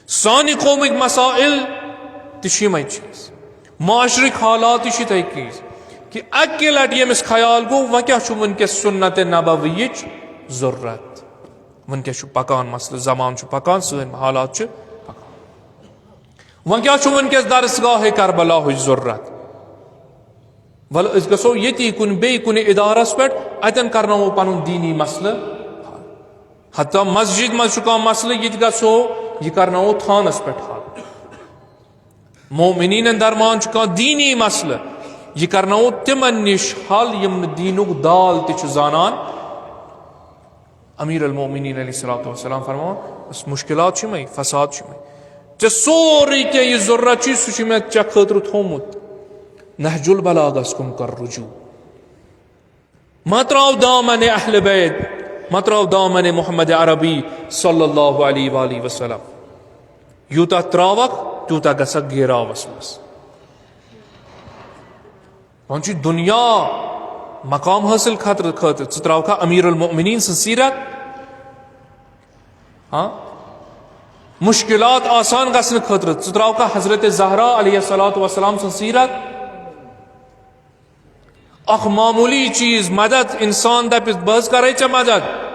سانہِ قومٕکۍ مسائل تہِ چھِ یِمے چیٖز، معاشرٕکۍ حالات تہِ چھِ یِتھے کٔنۍ کہ اکہِ لٹہِ ییٚمِس خیال گوٚو، وۄنۍ کیٛاہ چھُ وٕنکیٚس سنت نبویِچ ضروٗرت؟ وٕنکیٚس چھُ پکان مسلہٕ، زمانہٕ چھُ پکان، سٲنۍ حالات چھِ پکان۔ وۄنۍ کیٛاہ چھُ وٕنکیٚس درسگاہ کربلاہٕچ ضروٗرت؟ ولہٕ أسۍ گژھو ییٚتی کُنہِ بیٚیہِ کُنہِ ادارس پٮ۪ٹھ، اتٮ۪ن کرناوو پنُن دیٖنی مسلہٕ حل۔ حتیٰ مسجد منٛز چھُ کانٛہہ مسلہٕ، یہِ تہِ گژھو، یہِ کرناوو تھانس پٮ۪ٹھ حل۔ مومنینن درمیان چھُ کانٛہہ دیٖنی مسلہٕ، یہِ کرناوو تِمن نِش حل یِم نہٕ دیٖنُک دال تہِ چھِ زانان۔ امیر المومنین علیہ الصلوۃ والسلام فرماوان، "بس مشکلات چھِ یِمے، فساد چھُ یِمے۔ ژےٚ سورُے کینٛہہ یہِ ضروٗرت چھُے، سُہ چھُ مےٚ ژےٚ خٲطرٕ تھوٚومُت۔ نہج البلاغس کُن کر رجوع۔" مہ تراو دامن اہل بیت، مہ تراو دامن محمد عربی صلی اللہ علیہ وآلہ وسلم۔ یوٗتاہ تراوکھ، تیوٗتاہ گژھکھ گیراوس منٛز۔ وۄنۍ چھُ دُنیا مقام حٲصِل خٲطرٕ، خٲطرٕ ژٕ تراوکھا امیر المؤمنین سٕنٛز سیرت؟ ہاں؟ مشکلات آسان گژھنہٕ خٲطرٕ ژٕ تراوکھا حضرت زہرا علیہ الصلوۃ والسلام سٕنٛز سیرت؟ اکھ معموٗلی چیٖز، مدد، انسان دپہِ، "بہٕ حظ کرے ژےٚ مدد"،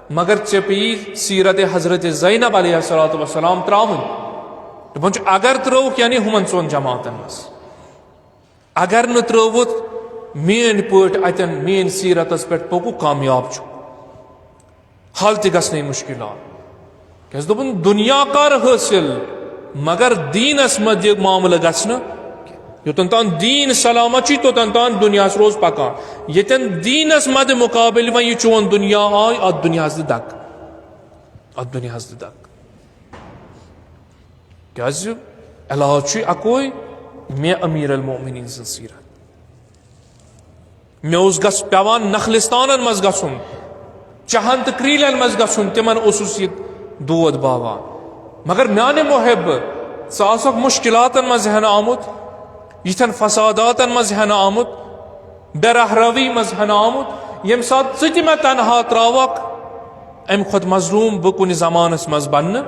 مگر ژےٚ پیٚیہِ سیرت حضرت زینب علیہ الصلوۃ والسلام تراوٕنۍ۔ دپان چھُ، اگر ترٲوُکھ، یعنی ہُمن ژۄن جماعتن منٛز۔ اگر نہٕ ترٲوُتھ، میٲنۍ پٲٹھۍ اتٮ۪ن، میٲنۍ سیرتس پٮ۪ٹھ پوٚکُکھ، کامیاب چھُ۔ حل تہِ گژھنٕے مشکلات۔ کیازِ دوٚپُن، دُنیا کر حٲصِل، مگر دیٖنس منٛز دِ معاملہٕ گژھنہٕ۔ یوٚتن تام دیٖن سلامت چھُ، توٚتن تام دُنیاہس روز پکان۔ ییٚتٮ۪ن دیٖنس مدِ مقابل وۄنۍ یہِ چون دُنیا آے، اتھ دُنیاہس دِ دکہٕ۔ اتھ دُنیاہس دِ دکہٕ۔ کیازِ علاج چھُے اکوے، مےٚ امیر المومنین سٕنٛز سیرت۔ مےٚ اوس گژھ-، پٮ۪وان نخلستانن منٛز گژھُن، چہن تہٕ کریٖلن منٛز گژھُن، تِمن اوسُس یہِ دود باوان۔ مگر میانہِ محب، ژٕ آسکھ مشکلاتن منٛز ہٮ۪نہٕ آمُت، یِتھٮ۪ن فساداتن منٛز ہٮ۪نہٕ آمُت، بے راہ روی منٛز ہٮ۪نہٕ آمُت، ییٚمہِ ساتہٕ ژٕ تہِ مےٚ تنہا تراوکھ، امہِ کھۄتہٕ مظلوم بہٕ کُنہِ زمانس منٛز بننہٕ۔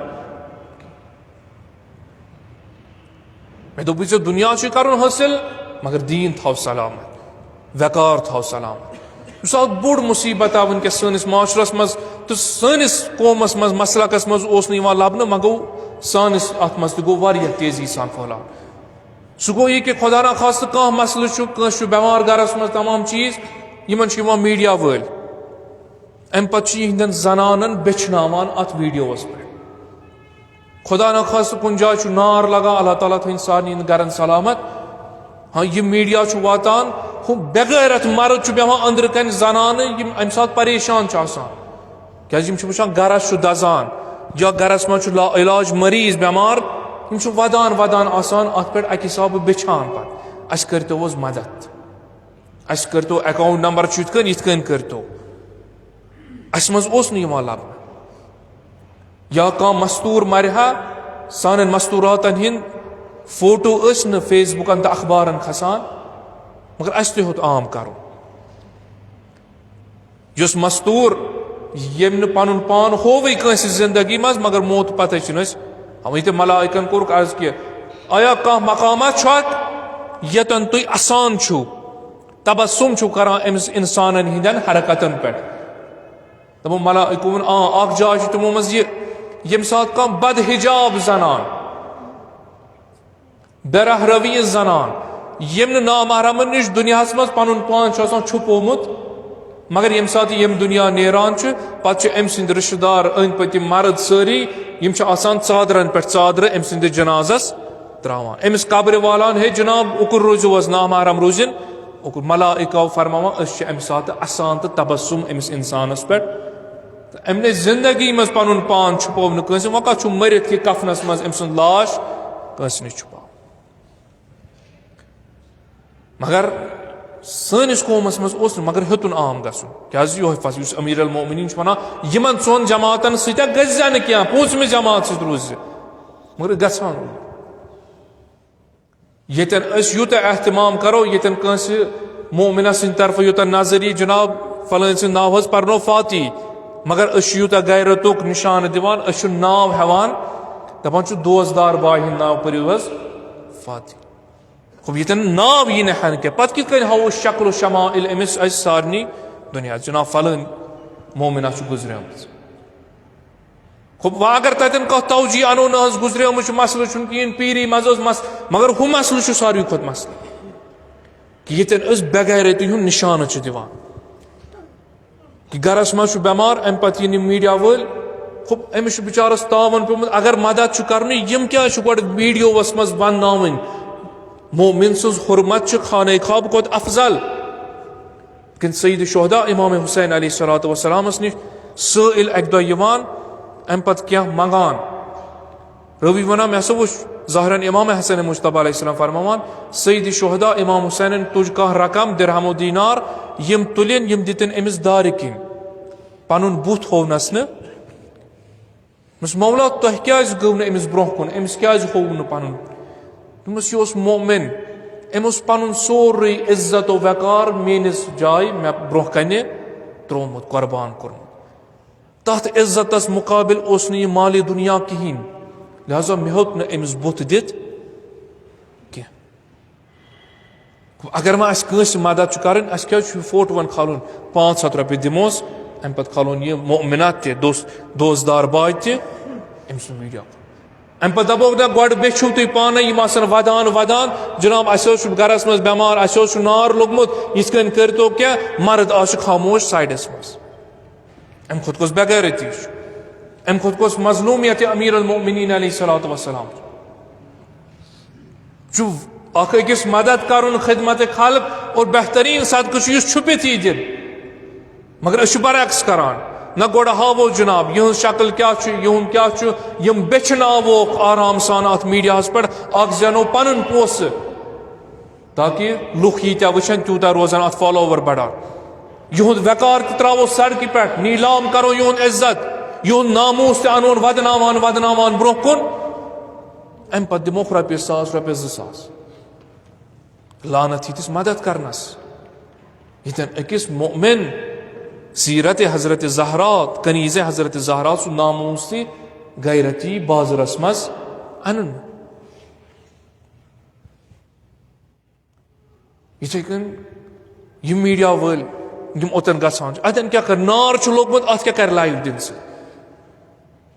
مےٚ دوٚپ، "وٕچھ ژےٚ، دُنیا چھُے کرُن حٲصِل، مگر دیٖن تھاو سلامت، وقار تھاو سلامت۔" یُس اکھ بوٚڑ مُصیبت آو وٕنکیٚس سٲنِس معاشرس منٛز تہٕ سٲنِس قومس منٛز، مسلکس منٛز اوس نہٕ یِوان لبنہٕ، وۄنۍ گوٚو سٲنِس اتھ منٛز تہِ گوٚو واریاہ تیزی سان پھٔہلاو۔ سُہ گوٚو یہِ کہِ خۄدا نخواستہٕ کانٛہہ مسلہٕ چھُ، کٲنٛسہِ چھُ بٮ۪مار گرس منٛز، تمام چیٖز، یِمن چھِ یِوان میٖڈیا وٲلۍ، امہِ پتہٕ چھِ یِہنٛدٮ۪ن زنانن بیچھناوان اتھ ویٖڈیووس پٮ۪ٹھ۔ خدا نخواستہٕ کُنہِ جایہِ چھُ نار لگان، اللہ تعالیٰ تھٲیِن سارنٕے ہِنٛدۍ گرن سلامت۔ ہاں، یہِ میٖڈیا چھُ واتان، ہُہ بے غیرت مرد چھُ بیٚہوان أنٛدرٕ کنہِ زنانہٕ، یِم امہِ ساتہٕ پریشان چھِ آسان۔ کیازِ یِم چھِ وٕچھان گرس چھُ دزان یا گرس منٛز چھُ لا علاج مریض بیمار، یِم چھِ ودان ودان آسان اتھ پٮ۪ٹھ اکہِ حسابہٕ بیچھان پتہٕ، "اسہِ کٔرۍتو حظ مدد، اسہِ کٔرۍتو account number چھُ یِتھ کٔنۍ، یِتھ کٔنۍ کٔرۍتو۔" اسہِ منٛز اوس نہٕ یِوان لبنہٕ۔ یا کانٛہہ مستوٗر مرِ ہا، سانٮ۪ن مستوٗراتن ہٕنٛدۍ فوٹو ٲسۍ نہٕ فیس بُکن تہٕ اخبارن کھسان، مگر اسہِ تہِ ہیوٚت عام کرُن۔ یُس مستوٗر، ییٚمۍ نہٕ پنُن پان ہووٕے کٲنٛسہِ زندگی منٛز، مگر موت پتہٕ چھِنہٕ أسۍ، وۄنۍ تہِ ملائکن کوٚرُکھ عرض کہِ، "آیا کانٛہہ مقامہ چھُ اتھ، ییٚتٮ۪ن تُہۍ اسان چھِو، تبسم چھِو کران أمِس انسانن ہٕنٛدٮ۪ن حرکتن پٮ۪ٹھ؟" دوٚپُن، ملائکو ووٚن، آ، اکھ جاے چھِ تِمو منٛز یہِ، ییٚمہِ ساتہٕ کانٛہہ بدحجاب زنان، بے راہ روی زنان، ییٚمۍ نہٕ نامحرمن نِش دُنیاہس منٛز پنُن پان چھُ آسان چھُپومُت، مگر ییٚمہِ ساتہٕ ییٚمہِ دُنیا نیران چھُ، پتہٕ چھِ أمۍ سٕنٛدۍ رشتہٕ دار، أنٛدۍ پٔتۍ یِم مرد سٲری، یِم چھِ آسان ژادرن پٮ۪ٹھ ژادرٕ أمۍ سٕنٛدِس جنازس تراوان۔ أمِس قبرِ والان، "ہے جناب، اُکُن روٗزِو حظ، نامحرم روٗزِن اُکُن۔" ملائکو فرماوان، أسۍ چھِ امہِ ساتہٕ اسان تہٕ تبسم أمِس انسانس پٮ۪ٹھ۔ تہٕ أمۍ نے زندگی منٛز پنُن پان چھُپوو نہٕ کٲنٛسہِ، وۄنۍ کتھ چھُ مٔرِتھ کہِ کفنس منٛز أمۍ سُنٛد لاش کٲنٛسہِ نِش چھُپاوُن۔ مگر سٲنِس قومس منٛز اوس نہٕ، مگر ہیوٚتُن عام گژھُن۔ کیازِ یِہوٚے فصل، یُس امیر المومنین چھُ ونان، یِمن ژۄن جماعتن سۭتۍ گژھِ زِ نہٕ کینٛہہ، پوٗنٛژمہِ جماعت سۭتۍ روٗزِ زِ، مگر گژھان اوس۔ ییٚتٮ۪ن أسۍ یوٗتاہ اہتمام کرو، ییٚتٮ۪ن کٲنٛسہِ مومنہ سٕنٛدِ طرفہٕ یوٗتاہ نظر یی، جناب فلٲنۍ سٕنٛدِ ناوٕ حظ پرنو فاتح، مگر أسۍ چھِ یوٗتاہ غیرتُک نشانہٕ دِوان، أسۍ چھِ ناو ہٮ۪وان، دپان چھُ، "دوستدار بایہِ ہُنٛد ناو پٔرِو حظ فاتح۔" خوب، ییٚتٮ۪ن ناو یی نہٕ ہٮ۪نہٕ کینٛہہ، پتہٕ کِتھ کٔنۍ ہاوو أسۍ شکل و شمائل أمِس، اَسہِ سارنٕے دُنیا، جناب فلٲنۍ مومنہ چھُ گُزریومُت؟ خوب، وۄنۍ اگر تتٮ۪ن کانٛہہ توجیہ انو، نہ حظ گُزریومُت چھُ، مسلہٕ چھُنہٕ کِہیٖنۍ، پیٖری منٛز اوس مس-، مگر ہُہ مسلہٕ چھُ ساروی کھۄتہٕ مسلہٕ، کہِ ییٚتٮ۪ن أسۍ بے غیرتی ہُنٛد نشانہٕ چھِ دِوان، کہِ گرس منٛز چھُ بٮ۪مار، امہِ پتہٕ یِن یِم میٖڈیا وٲلۍ، خب، أمِس چھُ بِچارَس تاوَن پیوٚمُت، اگر مدد چھُ کَرنُے، یِم کیٛازِ چھِ گۄڈٕ ویٖڈیووَس منٛز وَنناوٕنۍ؟ مومِن سٕنٛز حُرمت چھِ خانہ کعبہٕ کھۄتہٕ افضل۔ لیکن سید شہدا امام حسین علیہ الصلوۃ والسلامَس نِش سٲیِل اَکہِ دۄہ یِوان، اَمہِ پَتہٕ کینٛہہ منٛگان۔ رٲوی وَنان، مےٚ ہسا وُچھ ظاہرن امام حسن مجتبیٰ علیہ السلام فرماوان، سید شہدا امام حسینن تُج کانٛہہ رقم، درہم و دینار، یِم تُلِن، یِم دِتِن أمِس دارِ کِنۍ۔ پَنُن بُتھ ہوونَس نہٕ۔ دوٚپمَس، مولا، تۄہہِ کیٛازِ گوٚو نہٕ أمِس برٛونٛہہ کُن؟ أمِس کیٛازِ ہووُ نہٕ پَنُن؟ دوٚپمَس، یہِ اوس مؤمن، أمۍ اوس پَنُن سورُے عزت و وقار میٛٲنِس جایہِ مےٚ برٛونٛہہ کَنہِ ترٛوومُت، قۄربان کوٚرمُت۔ تَتھ عزتَس مُقابِل اوس نہٕ یہِ مالِ دُنیا کِہیٖنۍ، لہذا مےٚ ہیوٚک نہٕ أمِس بُتھ دِتھ کینٛہہ۔ اگر وۄنۍ اَسہِ کٲنٛسہِ مدد چھُ کَرٕنۍ، اَسہِ کیٛازِ چھُ یہِ فوٹوَن کھالُن؟ پانٛژھ ہَتھ رۄپیہِ دِموس، اَمہِ پَتہٕ کھالون یہِ مؤمنہ تہِ، دوست، دوستدار باے تہِ، أمۍ سُنٛد ویٖڈیو۔ اَمہِ پَتہٕ دَپو نہ، گۄڈٕ بیٚچھِو تُہۍ پانَے، یِم آسَن وَدان وَدان، جِناب، اَسہِ حظ چھُ گَرَس منٛز بٮ۪مار، اَسہِ حظ چھُ نار لوٚگمُت، یِتھ کٔنۍ کٔرۍتو کینٛہہ، مرد آز چھُ خاموش سایڈَس منٛز۔ اَمہِ کھۄتہٕ کۄس بے غیرتی چھُ؟ اَمہِ کھۄتہٕ کۄس مظلومیت امیر المؤمنین علیہ الصلوۃ والسلام؟ چھُ اکھ أکِس مدد کرُن، خدمت خلق، اور بہترین صدقہٕ چھُ یُس چھُپِتھ یی دِنہٕ۔ مگر أسۍ چھِ برعکس کران، نہ گۄڈٕ ہاوو جناب یِہٕنٛز شکل کیٛاہ چھُ، یِہُنٛد کیٛاہ چھُ، یِم بیچھناووکھ آرام سان اتھ میڈیاہس پٮ۪ٹھ، اکھ زینو پنُن پونٛسہٕ۔ تاکہ لُکھ ییٖتیٛاہ وٕچھن، تیوٗتاہ روزن اتھ فالوور بڑان۔ یِہُنٛد وقار تہِ ترٛاوو سڑکہِ پٮ۪ٹھ، نیٖلام کرو یِہُنٛد عزت، یِہُنٛد ناموٗس تہِ انون ودناوان ودناوان برٛونٛہہ کُن۔ امہِ پتہٕ دِموکھ رۄپیہِ ساس، رۄپیہِ زٕ ساس۔ لعنت ییٖتِس مدد کرنس، ییٚتٮ۪ن أکِس مؤمن سیرت حضرت زہرا، کنیز حضرت زہرا، سُہ ناموٗس تہِ غیرتی بازرس منٛز انُن۔ یِتھَے کٔنۍ یِم میٖڈیا وٲلۍ یِم اوٚتَن گژھان چھِ، اَتٮ۪ن کیٛاہ کَرِ؟ نار چھُ لوٚگمُت، اَتھ کیٛاہ کَرِ لایِو دِنہٕ سۭتۍ؟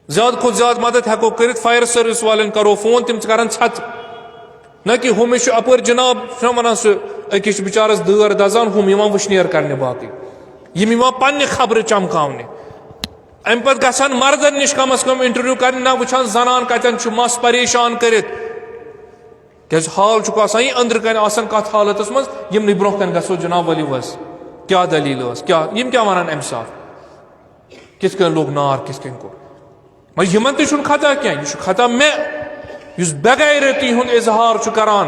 زیادٕ کھۄتہٕ زیادٕ مدد ہٮ۪کو کٔرِتھ، فایَر سٔروِس والٮ۪ن کَرو فون، تِم چھِ کَران ژھٮ۪تہٕ۔ نہ کہِ ہُمِس چھُ اَپٲرۍ جِناب، چھُنہ وَنان سُہ، أکِس چھُ بِچارَس دٲر دَزان، ہُم یِوان وٕشنیر کَرنہِ باقٕے۔ یِم یِوان پنٛنہِ خبرٕ چمکاونہِ۔ اَمہِ پَتہٕ گژھن مردَن نِش کَم از کَم اِنٹروِو کَرنہِ، نہ وٕچھان زَنان کَتٮ۪ن چھُ مَس پریشان کٔرِتھ۔ کیازِ حال چھُکھ آسان یہِ أنٛدرٕ کنہِ آسان کتھ حالتس منٛز، یِمنٕے برونٛہہ کنہِ گژھو جناب ؤلِو حظ، کیٛاہ دٔلیٖل ٲس، کیٛاہ، یِم کیٛاہ ونان امہِ ساتہٕ؟ کِتھ کٔنۍ لوٚگ نار، کِتھ کٔنۍ کوٚر؟ مگر یِمن تہِ چھُنہٕ خطا کینٛہہ، یہِ چھُ خطا مےٚ، یُس بے غیرتی ہُنٛد اظہار چھُ کران،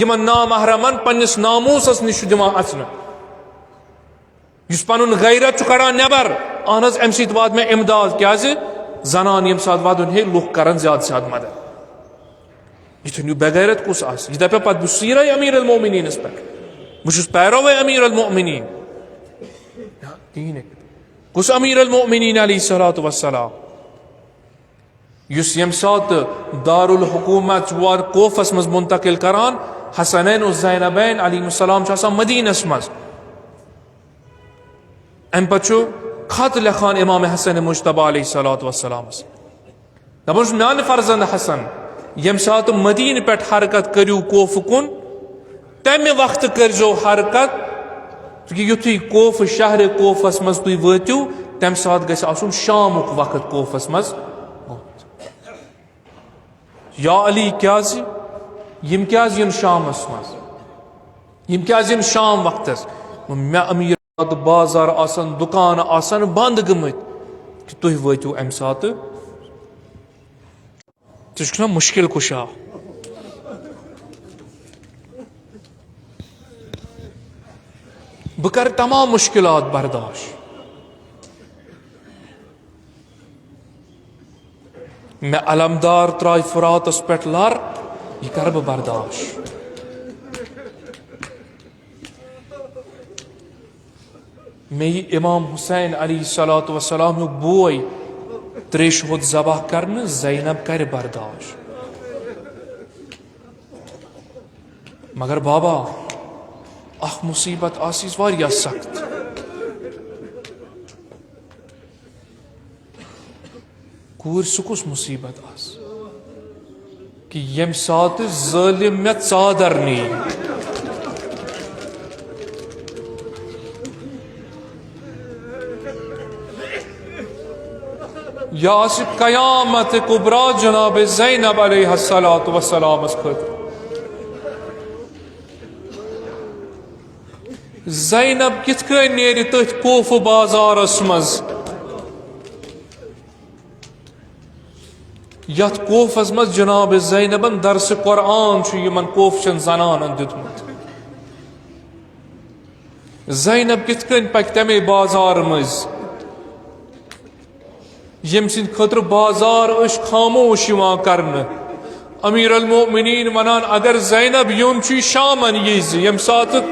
یِمن نامحرمن پننِس ناموسس نِش چھُ دِوان اژنہٕ۔ یُس پنُن غیرت چھُ کڑان نٮ۪بر، اہن حظ، امہِ سۭتۍ وات مےٚ امداد۔ کیازِ؟ زنان ییٚمہِ ساتہٕ ودُن ہے، لُکھ کرن زیادٕ زیادٕ مدد۔ یہِ چھُنہٕ یہِ بے غیرت کُس آسہِ؟ یہِ دپہِ پتہٕ، بہٕ چھُس سیٖرے امیر المومنینس پٮ۪ٹھ، بہٕ چھُس پیروے امیر المومنین۔ کِہیٖنۍ نہٕ۔ کُس امیر المومنین علیہ الصلوۃ والسلام؟ یُس ییٚمہِ ساتہٕ دارالحکومت چھُ وارٕ کوفس منٛز منتقل کران، حسنین و زینبین علیہ السلام چھُ آسان مدینس منٛز۔ امہِ پتہٕ چھُ خط لیکھان امام حسن مجتبیٰ علیہ الصلوۃ والسلامس۔ دپان چھُس، میانہِ فرزند حسن، ییٚمہِ ساتہٕ مدینہٕ پٮ۪ٹھ حرکت کٔرِو کوفہٕ کُن، تمہِ وقتہٕ کٔرزیو حرکت، چونکہ یُتھُے کوفہٕ، شہرِ کوفس منٛز تُہۍ وٲتِو، تمہِ ساتہٕ گژھِ آسُن شامُک وقت کوفس منٛز۔ یا علی، کیازِ؟ یِم کیازِ یِن شامس منٛز؟ یِم کیازِ یِن شام وقتس؟ مےٚ امیر، بازار آسن، دُکان آسن بنٛد گٔمٕتۍ، کہِ تُہۍ وٲتِو امہِ ساتہٕ۔ ژٕ چھُکھ نا مُشکِل کُشا؟ بہٕ کرٕ تمام مُشکِلات برداش۔ مےٚ علمدار ترٛایہِ فراتس پٮ۪ٹھ لر، یہِ کرٕ بہٕ برداش۔ مےٚ یہِ امام حسین علیہ الصلوۃ والسلام ہیوٗ بوے تریشہِ ہوٚت ذبح کرنہٕ، زینب کرِ برداش۔ مگر بابا، اکھ مصیبت آسہِ واریاہ سخت۔ کوٗر، سُہ کُس مصیبت آسہِ کہِ ییٚمہِ ساتہٕ ظٲلِم مےٚ ژادر نِیہِ؟ یا آسہِ قیامت کبریٰ جناب زینب علیہ الصلوۃ والسلامس خٲطرٕ۔ زینب کِتھ کٔنۍ نیرِ تٔتھۍ کوفہٕ بازارس منٛز، یتھ کوفس منٛز جناب زینبن درس قرآن چھُ یِمن کوفہٕ چٮ۪ن زنانن دیُتمُت؟ زینب کِتھ کٔنۍ پکہِ تمے بازار مٔنٛزۍ، ییٚمہِ سٕنٛدِ خٲطرٕ بازار ٲسۍ خاموش یِوان کرنہٕ؟ امیر المومنین ونان، اگر زینب یُن چھُ، یہِ شامن ییٖزِ، ییٚمہِ ساتہٕ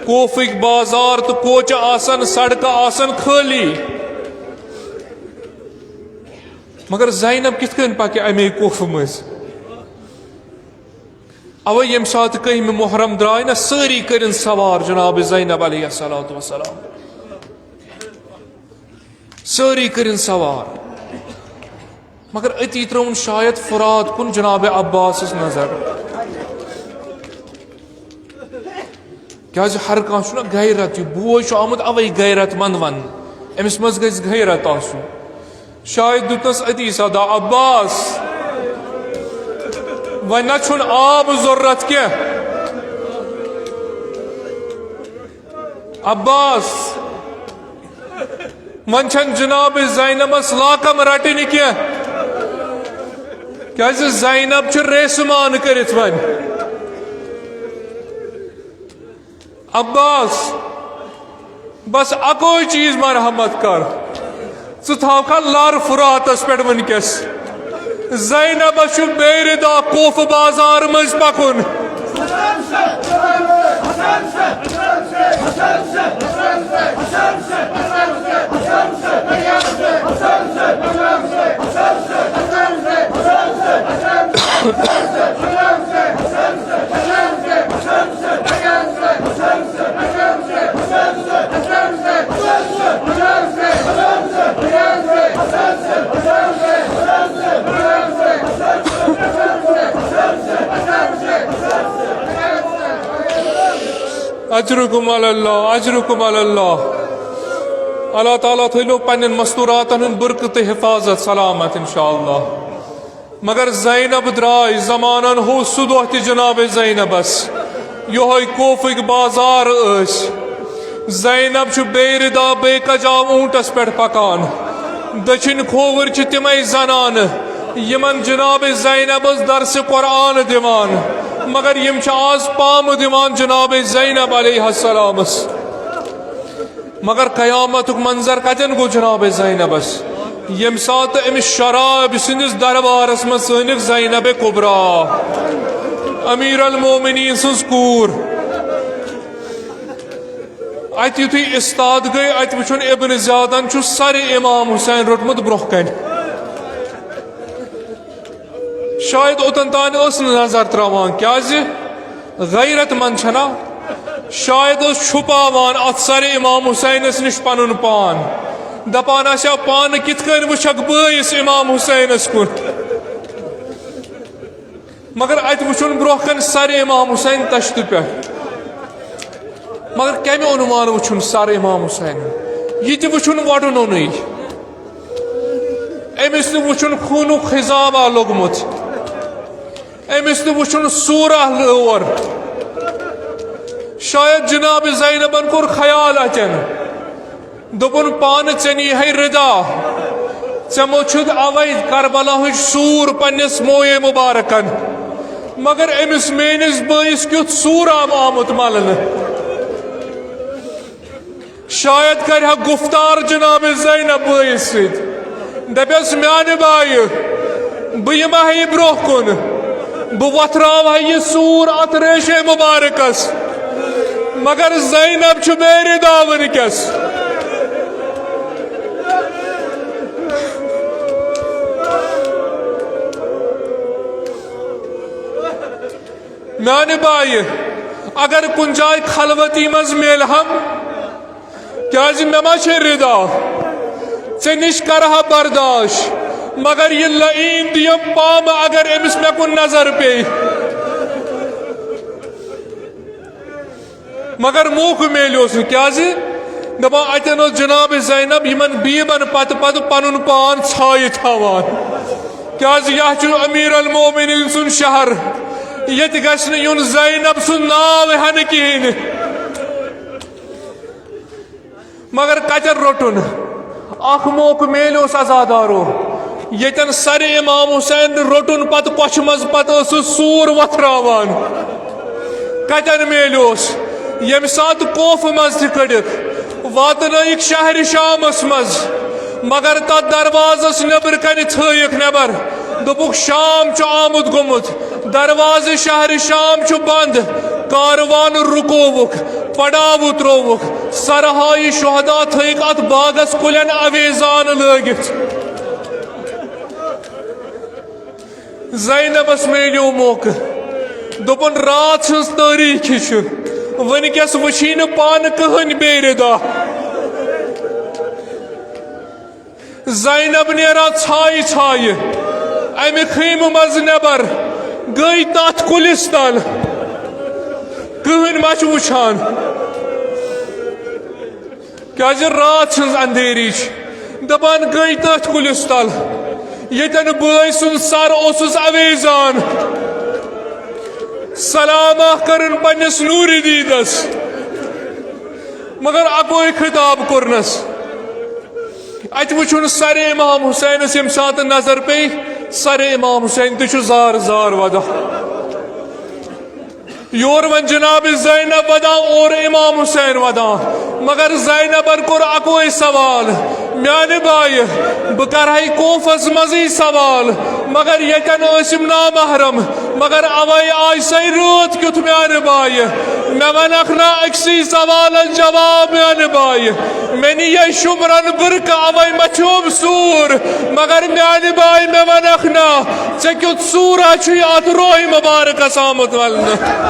کوفٕکۍ بازار تہٕ کوچہِ آسن، سڑکہٕ آسن خٲلی۔ مگر زینب کِتھ کٔنۍ پکہِ امے کوفہٕ مٔنٛزۍ؟ اوے ییٚمہِ ساتہٕ کٔہمہِ محرم درٛاے نا، سٲری کٔرِن سوار جناب زینب علیہ الصلوۃ والسلام، سٲری کٔرِن سوار۔ مگر أتی ترٛٲوٕن شاید فرات کُن جناب عباسس نظر، کیازِ ہر کانٛہہ چھُنہ غیرت، یہِ بوے چھُ آمُت اوے غیرت مند وننہٕ، أمِس منٛز گژھِ غیرت آسُن۔ شاید دیُتنس أتی صدا، عباس، وۄنۍ نہ چھُن آب ضرورت کینٛہہ۔ عباس، وۄنۍ چھَنہٕ جناب زینبس لاکم رٹٕنۍ کینٛہہ، کیازِ زینب چھِ ریسمان کٔرِتھ وۄنۍ۔ عباس، بس اکوے چیز مرحمت کر، ژٕ تھاوکھا لر فراتس پٮ۪ٹھ وٕنکیٚس؟ زینبس چھُ بے ردا کوفہٕ بازار مٔنٛزۍ پکُن۔ اجرکم علی اللہ، اجرکم علی اللہ۔ اللہ تعالیٰ تھٲوِنو پننٮ۪ن مستوراتن ہُنٛد برکت تہٕ حفاظت سلامت انشاءاللہ۔ مگر زینب درٛاے، زمانن ہوو سُہ دۄہ تہِ جناب زینبس۔ یِہوٚے کوفٕکۍ بازار ٲسۍ۔ زینب چھُ بے ردا بے کجاو اوٗنٹس پٮ۪ٹھ پکان۔ دٔچھِنۍ کھووُر چھِ تِمے زنانہٕ، یِمن جناب زینب ٲس درسِ قرآن دِوان، مگر یِم چھِ آز پامہٕ دِوان جناب زینب علیہ السلامس۔ مگر قیامتُک منظر کتٮ۪ن گوٚو جناب زینبس؟ ییٚمہِ ساتہٕ أمِس شراب سٕنٛدِس دربارس منٛز ژٲنِکھ زینب کبریٰ، امیر المومنین سٕنٛز کوٗر۔ اتہِ یُتھُے استاد گٔے، اتہِ وُچھُن ابن زیادن چھُ سرِ امام حسین روٚٹمُت برونٛہہ کنہِ۔ شاید اوٚتن تانۍ ٲس نہٕ نظر تراوان، کیازِ؟ غیرت مند چھنا، شاید ٲس چھپاوان اتھ سرِ امام حسینس نِش پنُن پان، دپان آسہِ ہا، پانہٕ کِتھ کٔنۍ وٕچھکھ بٲیِس امام حسینس کُن۔ مگر اتہِ وُچھُن برونٛہہ کنہِ سرِ امام حسین تشتہِ پٮ۪ٹھ۔ مگر کمہِ عنوان وُچھُن سر امام حسین؟ یہِ تہِ وُچھُن وۄٹُن اوٚنُے۔ أمِس نہٕ وُچھُن خوٗنُک خضابہ لوٚگمُت، أمِس نہٕ وُچھُن سوٗرہ لٲر۔ شاید جناب زینبن کوٚر خیال اتٮ۪ن، دوٚپُن، پانہٕ ژےٚ نی ہے ردا، ژےٚ موٚچھُتھ اوے کربلاہٕچ سوٗر پننِس مویے مبارکن، مگر أمِس میٲنِس بٲیِس کیُتھ سوٗر آو آمُت ملنہٕ۔ شاید کرِ ہا گفتار جناب زینب بٲیِس سۭتۍ، دپٮ۪س، میانہِ بایہِ، بہٕ یِمہٕ ہا یہِ برونٛہہ کُن، بہٕ وۄتھراوٕ ہا یہِ سوٗر اتھ ریشے مبارکس، مگر زینب چھُ بے ردا وٕنکیٚس۔ میانہِ بایہِ، اگر کُنہِ جایہِ خلوتی منٛز میلہم، کیازِ مےٚ ما چھے ردا؟ ژےٚ نِش کرٕ ہا برداش، مگر یہِ لعین دِیم پامہٕ اگر أمِس مےٚ کُن نظر پیٚیہِ۔ مگر موقعہٕ میلیوس نہٕ، کیازِ؟ دپان اتٮ۪ن اوس جناب زینب یِمن بیبن پتہٕ پتہٕ پنُن پان ژھایہِ تھاوان، کیازِ یہِ چھُ امیر المومنین سُنٛد شہر، ییٚتہِ گژھِ نہٕ یُن زینب سُنٛد ناو ہٮ۪نہٕ کِہیٖنۍ۔ مگر کتٮ۪ن روٚٹُن؟ اکھ موقعہٕ میلیوس عزادارو، ییٚتٮ۪ن سرِ امام حسین روٚٹُن، پتہٕ کۄچھِ منٛز پتہٕ ٲسٕس سوٗر وۄتھراوان۔ کتٮ۪ن میلیوس؟ ییٚمہِ ساتہٕ کوفہٕ منٛز تہِ کٔڑِکھ، واتنٲیِکھ شہرِ شامس منٛز، مگر تتھ دروازس نیٚبرٕ کنہِ تھٲیِکھ نیٚبر، دوٚپُکھ، "شام چھُ آمُت گوٚمُت، دروازٕ شہرِ شام چھُ بنٛد۔" کاروان رُکووُکھ، پڑاوٕ ترووُکھ، سرہایہِ شہدا تھٲیِکھ اتھ باغس کُلٮ۪ن اویزان لٲگِتھ۔ زینبس میلیو موقعہٕ، دوٚپُن، "راتھ ہٕنٛز تٲریٖخی چھِ، وٕنکیٚس وٕچھی نہٕ پانہٕ کٕہٕنۍ بیرِ دۄہ۔" زینب نیران ژھایہِ ژھایہِ امہِ خیمہٕ منٛز نٮ۪بر، گٔے تتھ کُلِس تل، کٕہٕنۍ ما چھُ وٕچھان؟ کیازِ راتھ ہٕنٛز اندھیری چھِ۔ دپان گٔے تٔتھۍ کُلِس تل، ییٚتٮ۪ن بٲے سُنٛد سر اوسُس اویزان۔ سلام اکھ کٔرٕن پننِس نوٗرِ دیٖدس، مگر اکوے خطاب کوٚرنس۔ اتہِ وٕچھُن سرِ امام حسینس ییٚمہِ ساتہٕ نظر پیٚیہِ، سرِ امام حسین تہِ چھُ زار زار ودان۔ یور وۄنۍ جناب زینب ودان، اورٕ امام حسین ودان، مگر زینبن کوٚر اکوے سوال، "میانہِ بایہِ، بہٕ کرہے کوفس منٛزٕے سوال، مگر ییٚتٮ۪ن ٲسِم نامحرم، مگر اوے آے سۄے رٲتھ کیُتھ میانہِ بایہِ۔ مےٚ ونکھ نا أکسٕے سوالس جواب میانہِ بایہِ۔ مےٚ نِیے شُمرن بُرکہٕ، اوے متھیوم سوٗر، مگر میانہِ بایہِ مےٚ ونکھ نا۔" ژےٚ کیُتھ سوٗرا چھُے اتھ روحہِ مبارکس آمُت ولنہٕ؟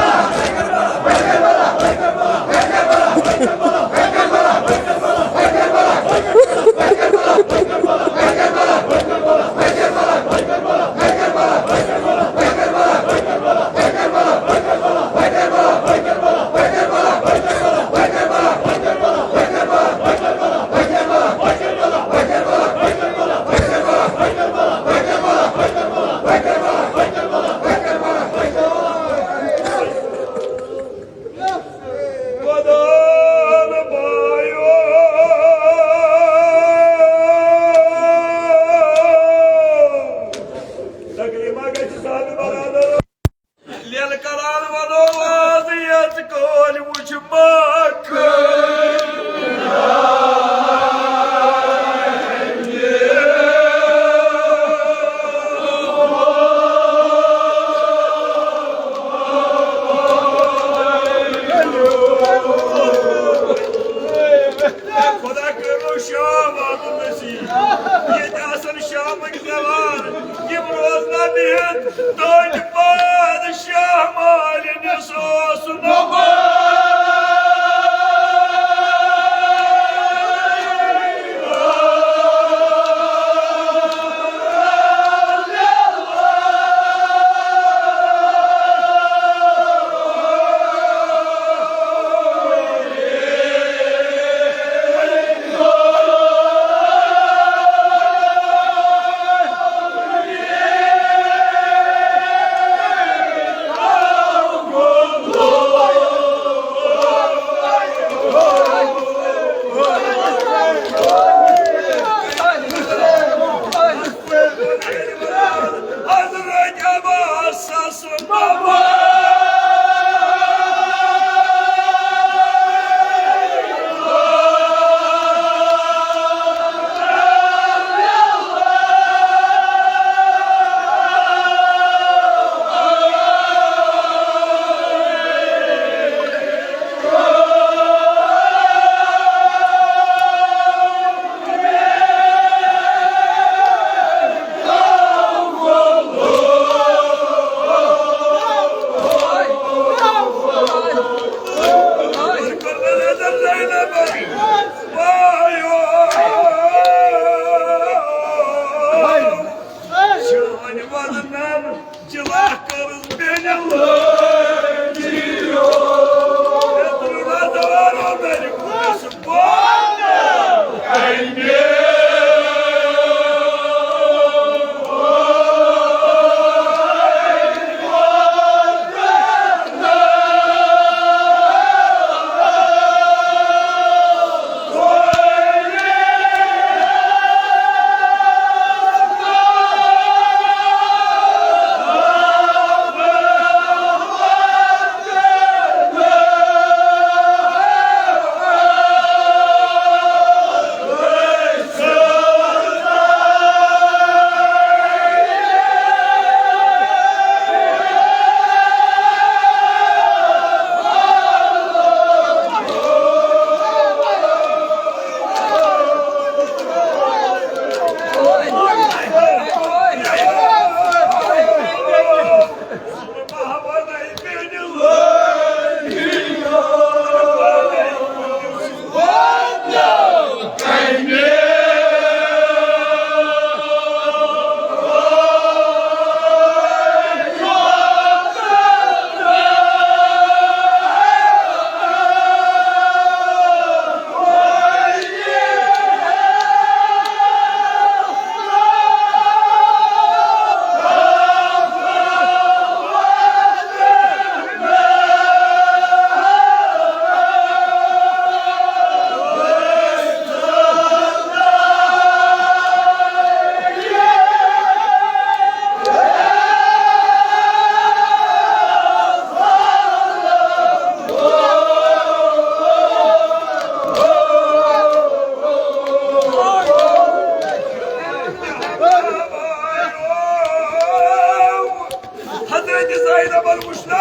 لیلہٕ کران ونو آز یتھ کٲلۍ وُچھ مکھ۔ خدا کٔرِو شام واتُن نصیب۔ ییٚتہِ آسن شامٕکۍ دیوار، یِم روزنہ بِہِتھ تٔتھۍ پادشاہ مالِنِس اوس نوبہٕ۔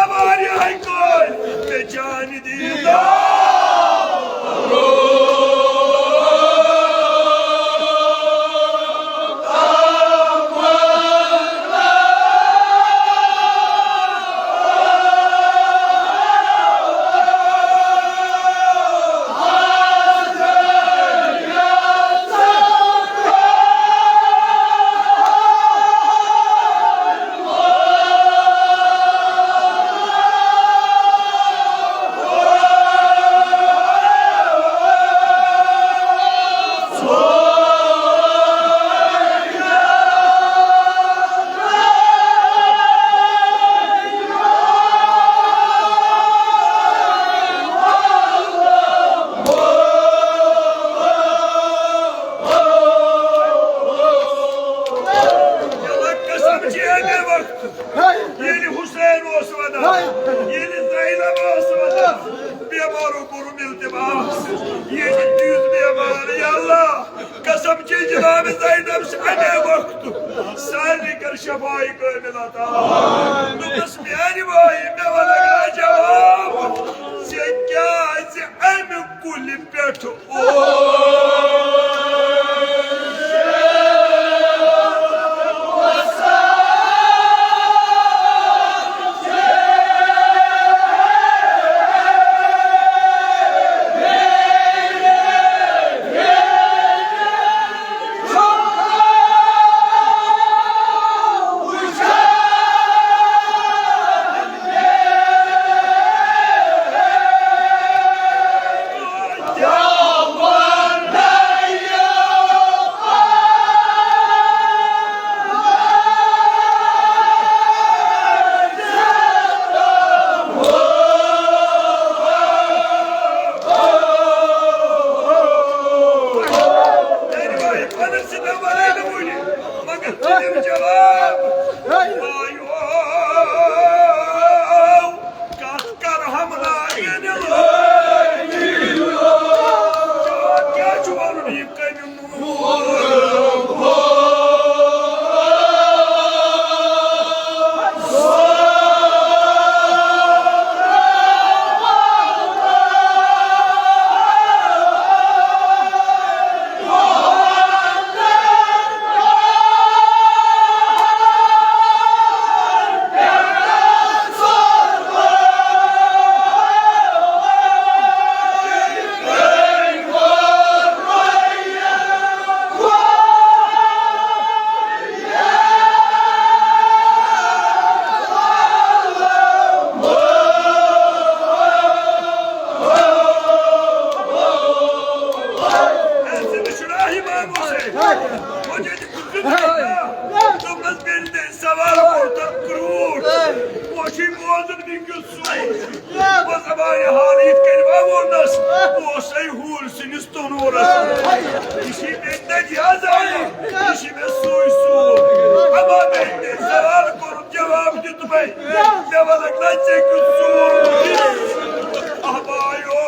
واریاہے کٲلۍ مےٚ چانہِ دیٖدار۔ ییٚلہِ قسم چھِ اَمے وقتہٕ، ییٚلہِ حسین اوس وَنان، ییٚلہِ زینب ٲس وَنان، بیمارو کوٚرُم التماس، ییٚلہِ تیُتھ بیمار، یا اللہ، قسم چھِ جناب زینب چھِ اَمے وقتہٕ، سارنٕے کر شفاعی کٲمِل عطا۔ دوٚپمَس، میٛانہِ بھایی، مےٚ وَن اَکھ جواب، ژےٚ کیٛازِ اَمہِ کُلہِ پٮ۪ٹھ مگر ژٕ دِ جواب۔ آیو، کتھ کر حملہ ییٚلہِ لٲگۍ۔ جواب کیٛاہ چھُ ونُن یہِ کٔمۍ؟ دوٚپمَس، بیٚنہِ، تٔمۍ سوال کوٚر تَتھ کرٛوٗٹھ۔ وۄنۍ چھُے بوزُن وٕنکیٚس سورُے۔ بہٕ زبانہِ حال یِتھ کٔنۍ وَوُنَس، بہٕ اوسَے ہوٗرۍ سٕنٛدِس تنوٗرَس۔ یہِ چھِ مےٚ تَتہِ یاد آمُت، یہِ چھِ مےٚ سُے سوٗر۔ اَما بیٚنہِ، تٔمۍ سوال کوٚرُن، جواب دیُت مےٚ۔ مےٚ وَنَکھ نہ ژےٚ کیُتھ سوٗر بہٕ دِمہٕ۔ اَما یو،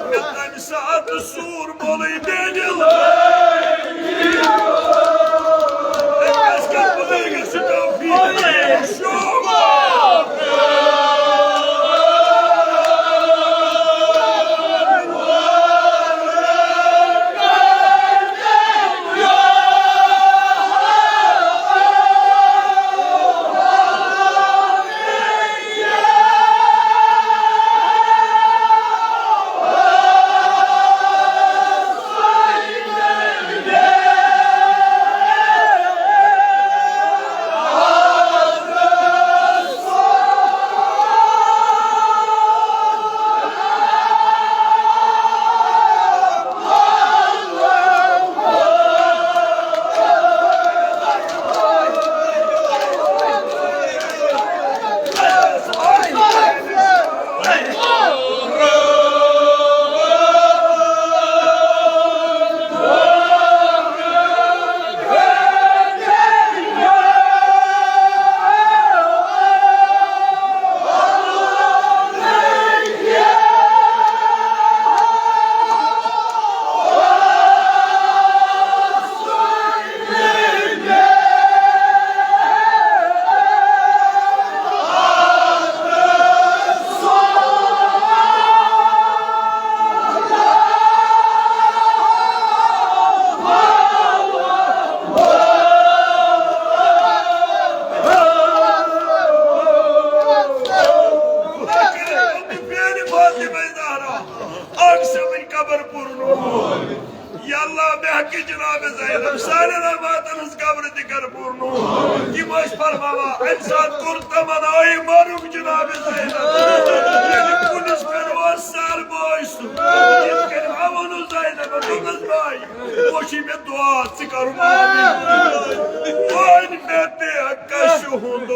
مےٚ تَمہِ ساتہٕ سوٗر مولوی دٔلیٖل۔ أمۍ کَس کَر بُزرگَس چھُ توفیٖق؟ شوٗب۔ رحماتن ہٕنٛز قبر تہِ کر پوٗرٕ نوٗر۔ یِم ٲسۍ فرماوان، اَمہِ ساتہٕ کوٚر تَمنایہِ مَرُن جناب زینب۔ ییٚلہِ کُلِس پٮ۪ٹھ اوس سر بوے سُنٛد، یِتھ کٔنۍ مےٚ ووٚنُو زینبن، دوٚپنَس، بھاے، وۄنۍ چھُے مےٚ دُعا، ژٕ کَرُن آمیٖن۔ وۄنۍ مےٚ تہِ کَسہِ ہُنٛد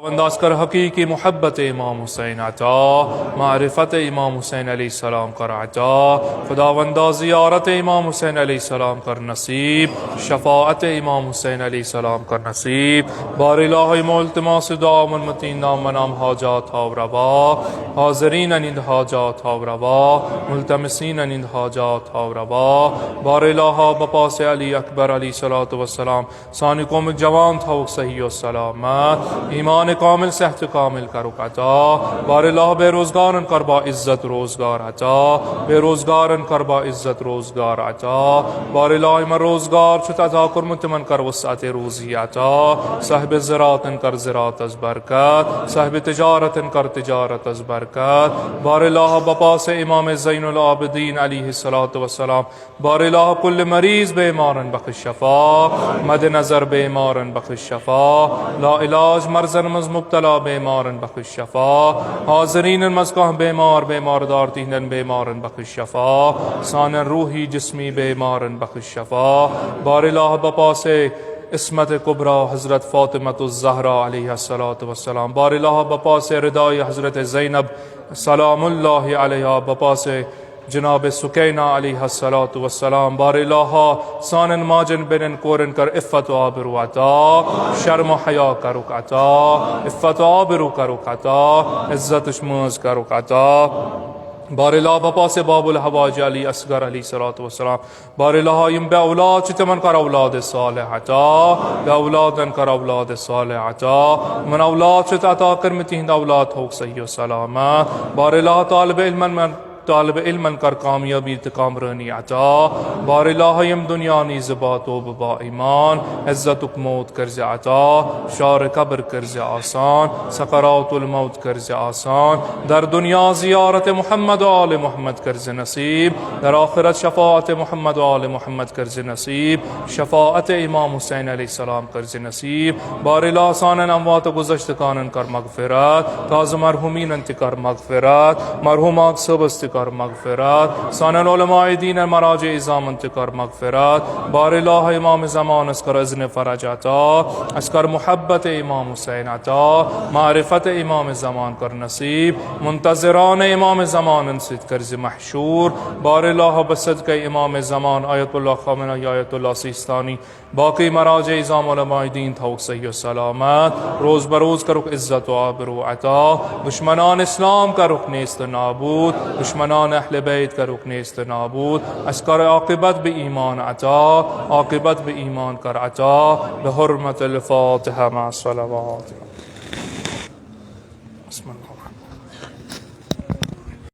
انداز کر حقیقی محبت امام حسین عطا، معرفت امام حسین علیہ السلام کر عطا۔ خداوندا، زیارت امام حسین علیہ السلام کر نصیب، شفاعت امام حسین علیہ السلام کر نصیب۔ بار الٰہی، ما التماس دعا، من متین نام منام حاجات ہاو روا، حاضرین انند حاجات ہاو روا، ملتمسین انند حاجات ہاو روا۔ بار الٰہا، بپاس علی اکبر علیہ الصلوۃ والسلام، سانہِ قومٕکۍ جوان تھاوُکھ صحیح و سلامت، ایمان کامل، صحت کامل کرُکھ عطا۔ بار الٰہا، بے روزگارن کر با عزت روزگار عطا، بے روزگارن کر با عزت روزگار عطا۔ بار الٰہا، یِمن روزگار چھُتھ عطا کوٚرمُت، تِمن کر وسعت روزی عطا۔ صاحب زراعتن کر زراعتس برکت، صاحب تجارتن کر تجارتس برکت۔ بار الٰہا، بپاس امام زین العابدین علیہ الصلوۃ والسلام، بار الٰہا، کل مریض بیمارن بخش شفا، مد نظر بیمارن بخش شفا، لا علاج مرضن منٛز مبتلا بیمارن بخش شفا، حاضرینن منٛز کانٛہہ بیمار، بیمار دار تِہنٛدٮ۪ن بیمارن بخش شفا، سانٮ۪ن روحی جسمی بیمارن بخش شفا۔ بار الٰہا، بپاس عصمت کبریٰ حضرت فاطمۃ الزہرا علیہ الصلوۃ والسلام۔ بار الٰہا، بپاس ردائے حضرت زینب سلام اللہ علیہا، بپاس جناب سکینہ علیہ الصلوۃ والسلام۔ بار الٰہا، سانن ماجن بیٚنٮ۪ن کورٮ۪ن کر عفت و آبرو عطا، شرم و حیا کرُکھ عطا، عفت و آبرو کرُکھ عطا، عزتٕچ مٲنٛز کرُکھ عطا۔ بار الٰہا، بپاس باب الحوائج علی اصغر علیہ الصلوۃ والسلام۔ بار الٰہا، یِم بے اولاد چھِ، تِمن کر اولاد صالح عطا، بے اولادن کر اولاد صالح عطا۔ یِمن اولاد چھِ عطا کٔرمٕتۍ، تِہنٛد اولاد تھوٚوُکھ صحیح و سلامت۔ بار الٰہا، طالب علمن من طالب علمن کر کامیابی تہٕ کامرٲنی عطا۔ بار الٰہا، یِم دُنیا نِش زِ با توبہٕ با ایمان، عزتُک موت کر زِ عطا، شار قبر کر زِ آسان، سکرات الموت کر زِ آسان، در دنیا زیارت محمد و آل محمد کر زِ نصیب، در آخرت شفاعت محمد و آل محمد کر زِ نصیب، شفاعت امام حسین علیہ السلام کر زِ نصیب۔ بار الٰہا، سانن اموات و گذشتگانن کر مغفرت، تازٕ مرحومینن تہِ کر مغفرت، مرحوم آق صٲبس تہِ کر مغفرت، سانن علماء دینن مراجع عظامن تہِ کر مغفرت۔ بار الٰہا، امام زمانس کر اذن فرج عطا، اسہِ کر محبت امام حسین عطا، معرفت امام زمان کر نصیب، منتظران امام زمانن سۭتۍ کر زِ محشور۔ بار الٰہا، بصدقہ امام زمان آیت اللہ خامنہ ای آیت اللہ سیستانی، باقی مراجع عظام علماء دین تھاوُکھ صحیح و سلامت، روز بروز کرُکھ عزت و آبرو عطا، دشمنان اسلام کرُکھ نیست نابود، دشمنان اہل بیت کرُکھ نیست نابود، اسہِ کر عاقبت بہ ایمان عطا، عاقبت بہ ایمان کر عطا، بحرمت الفاتحہ مع الصلوات۔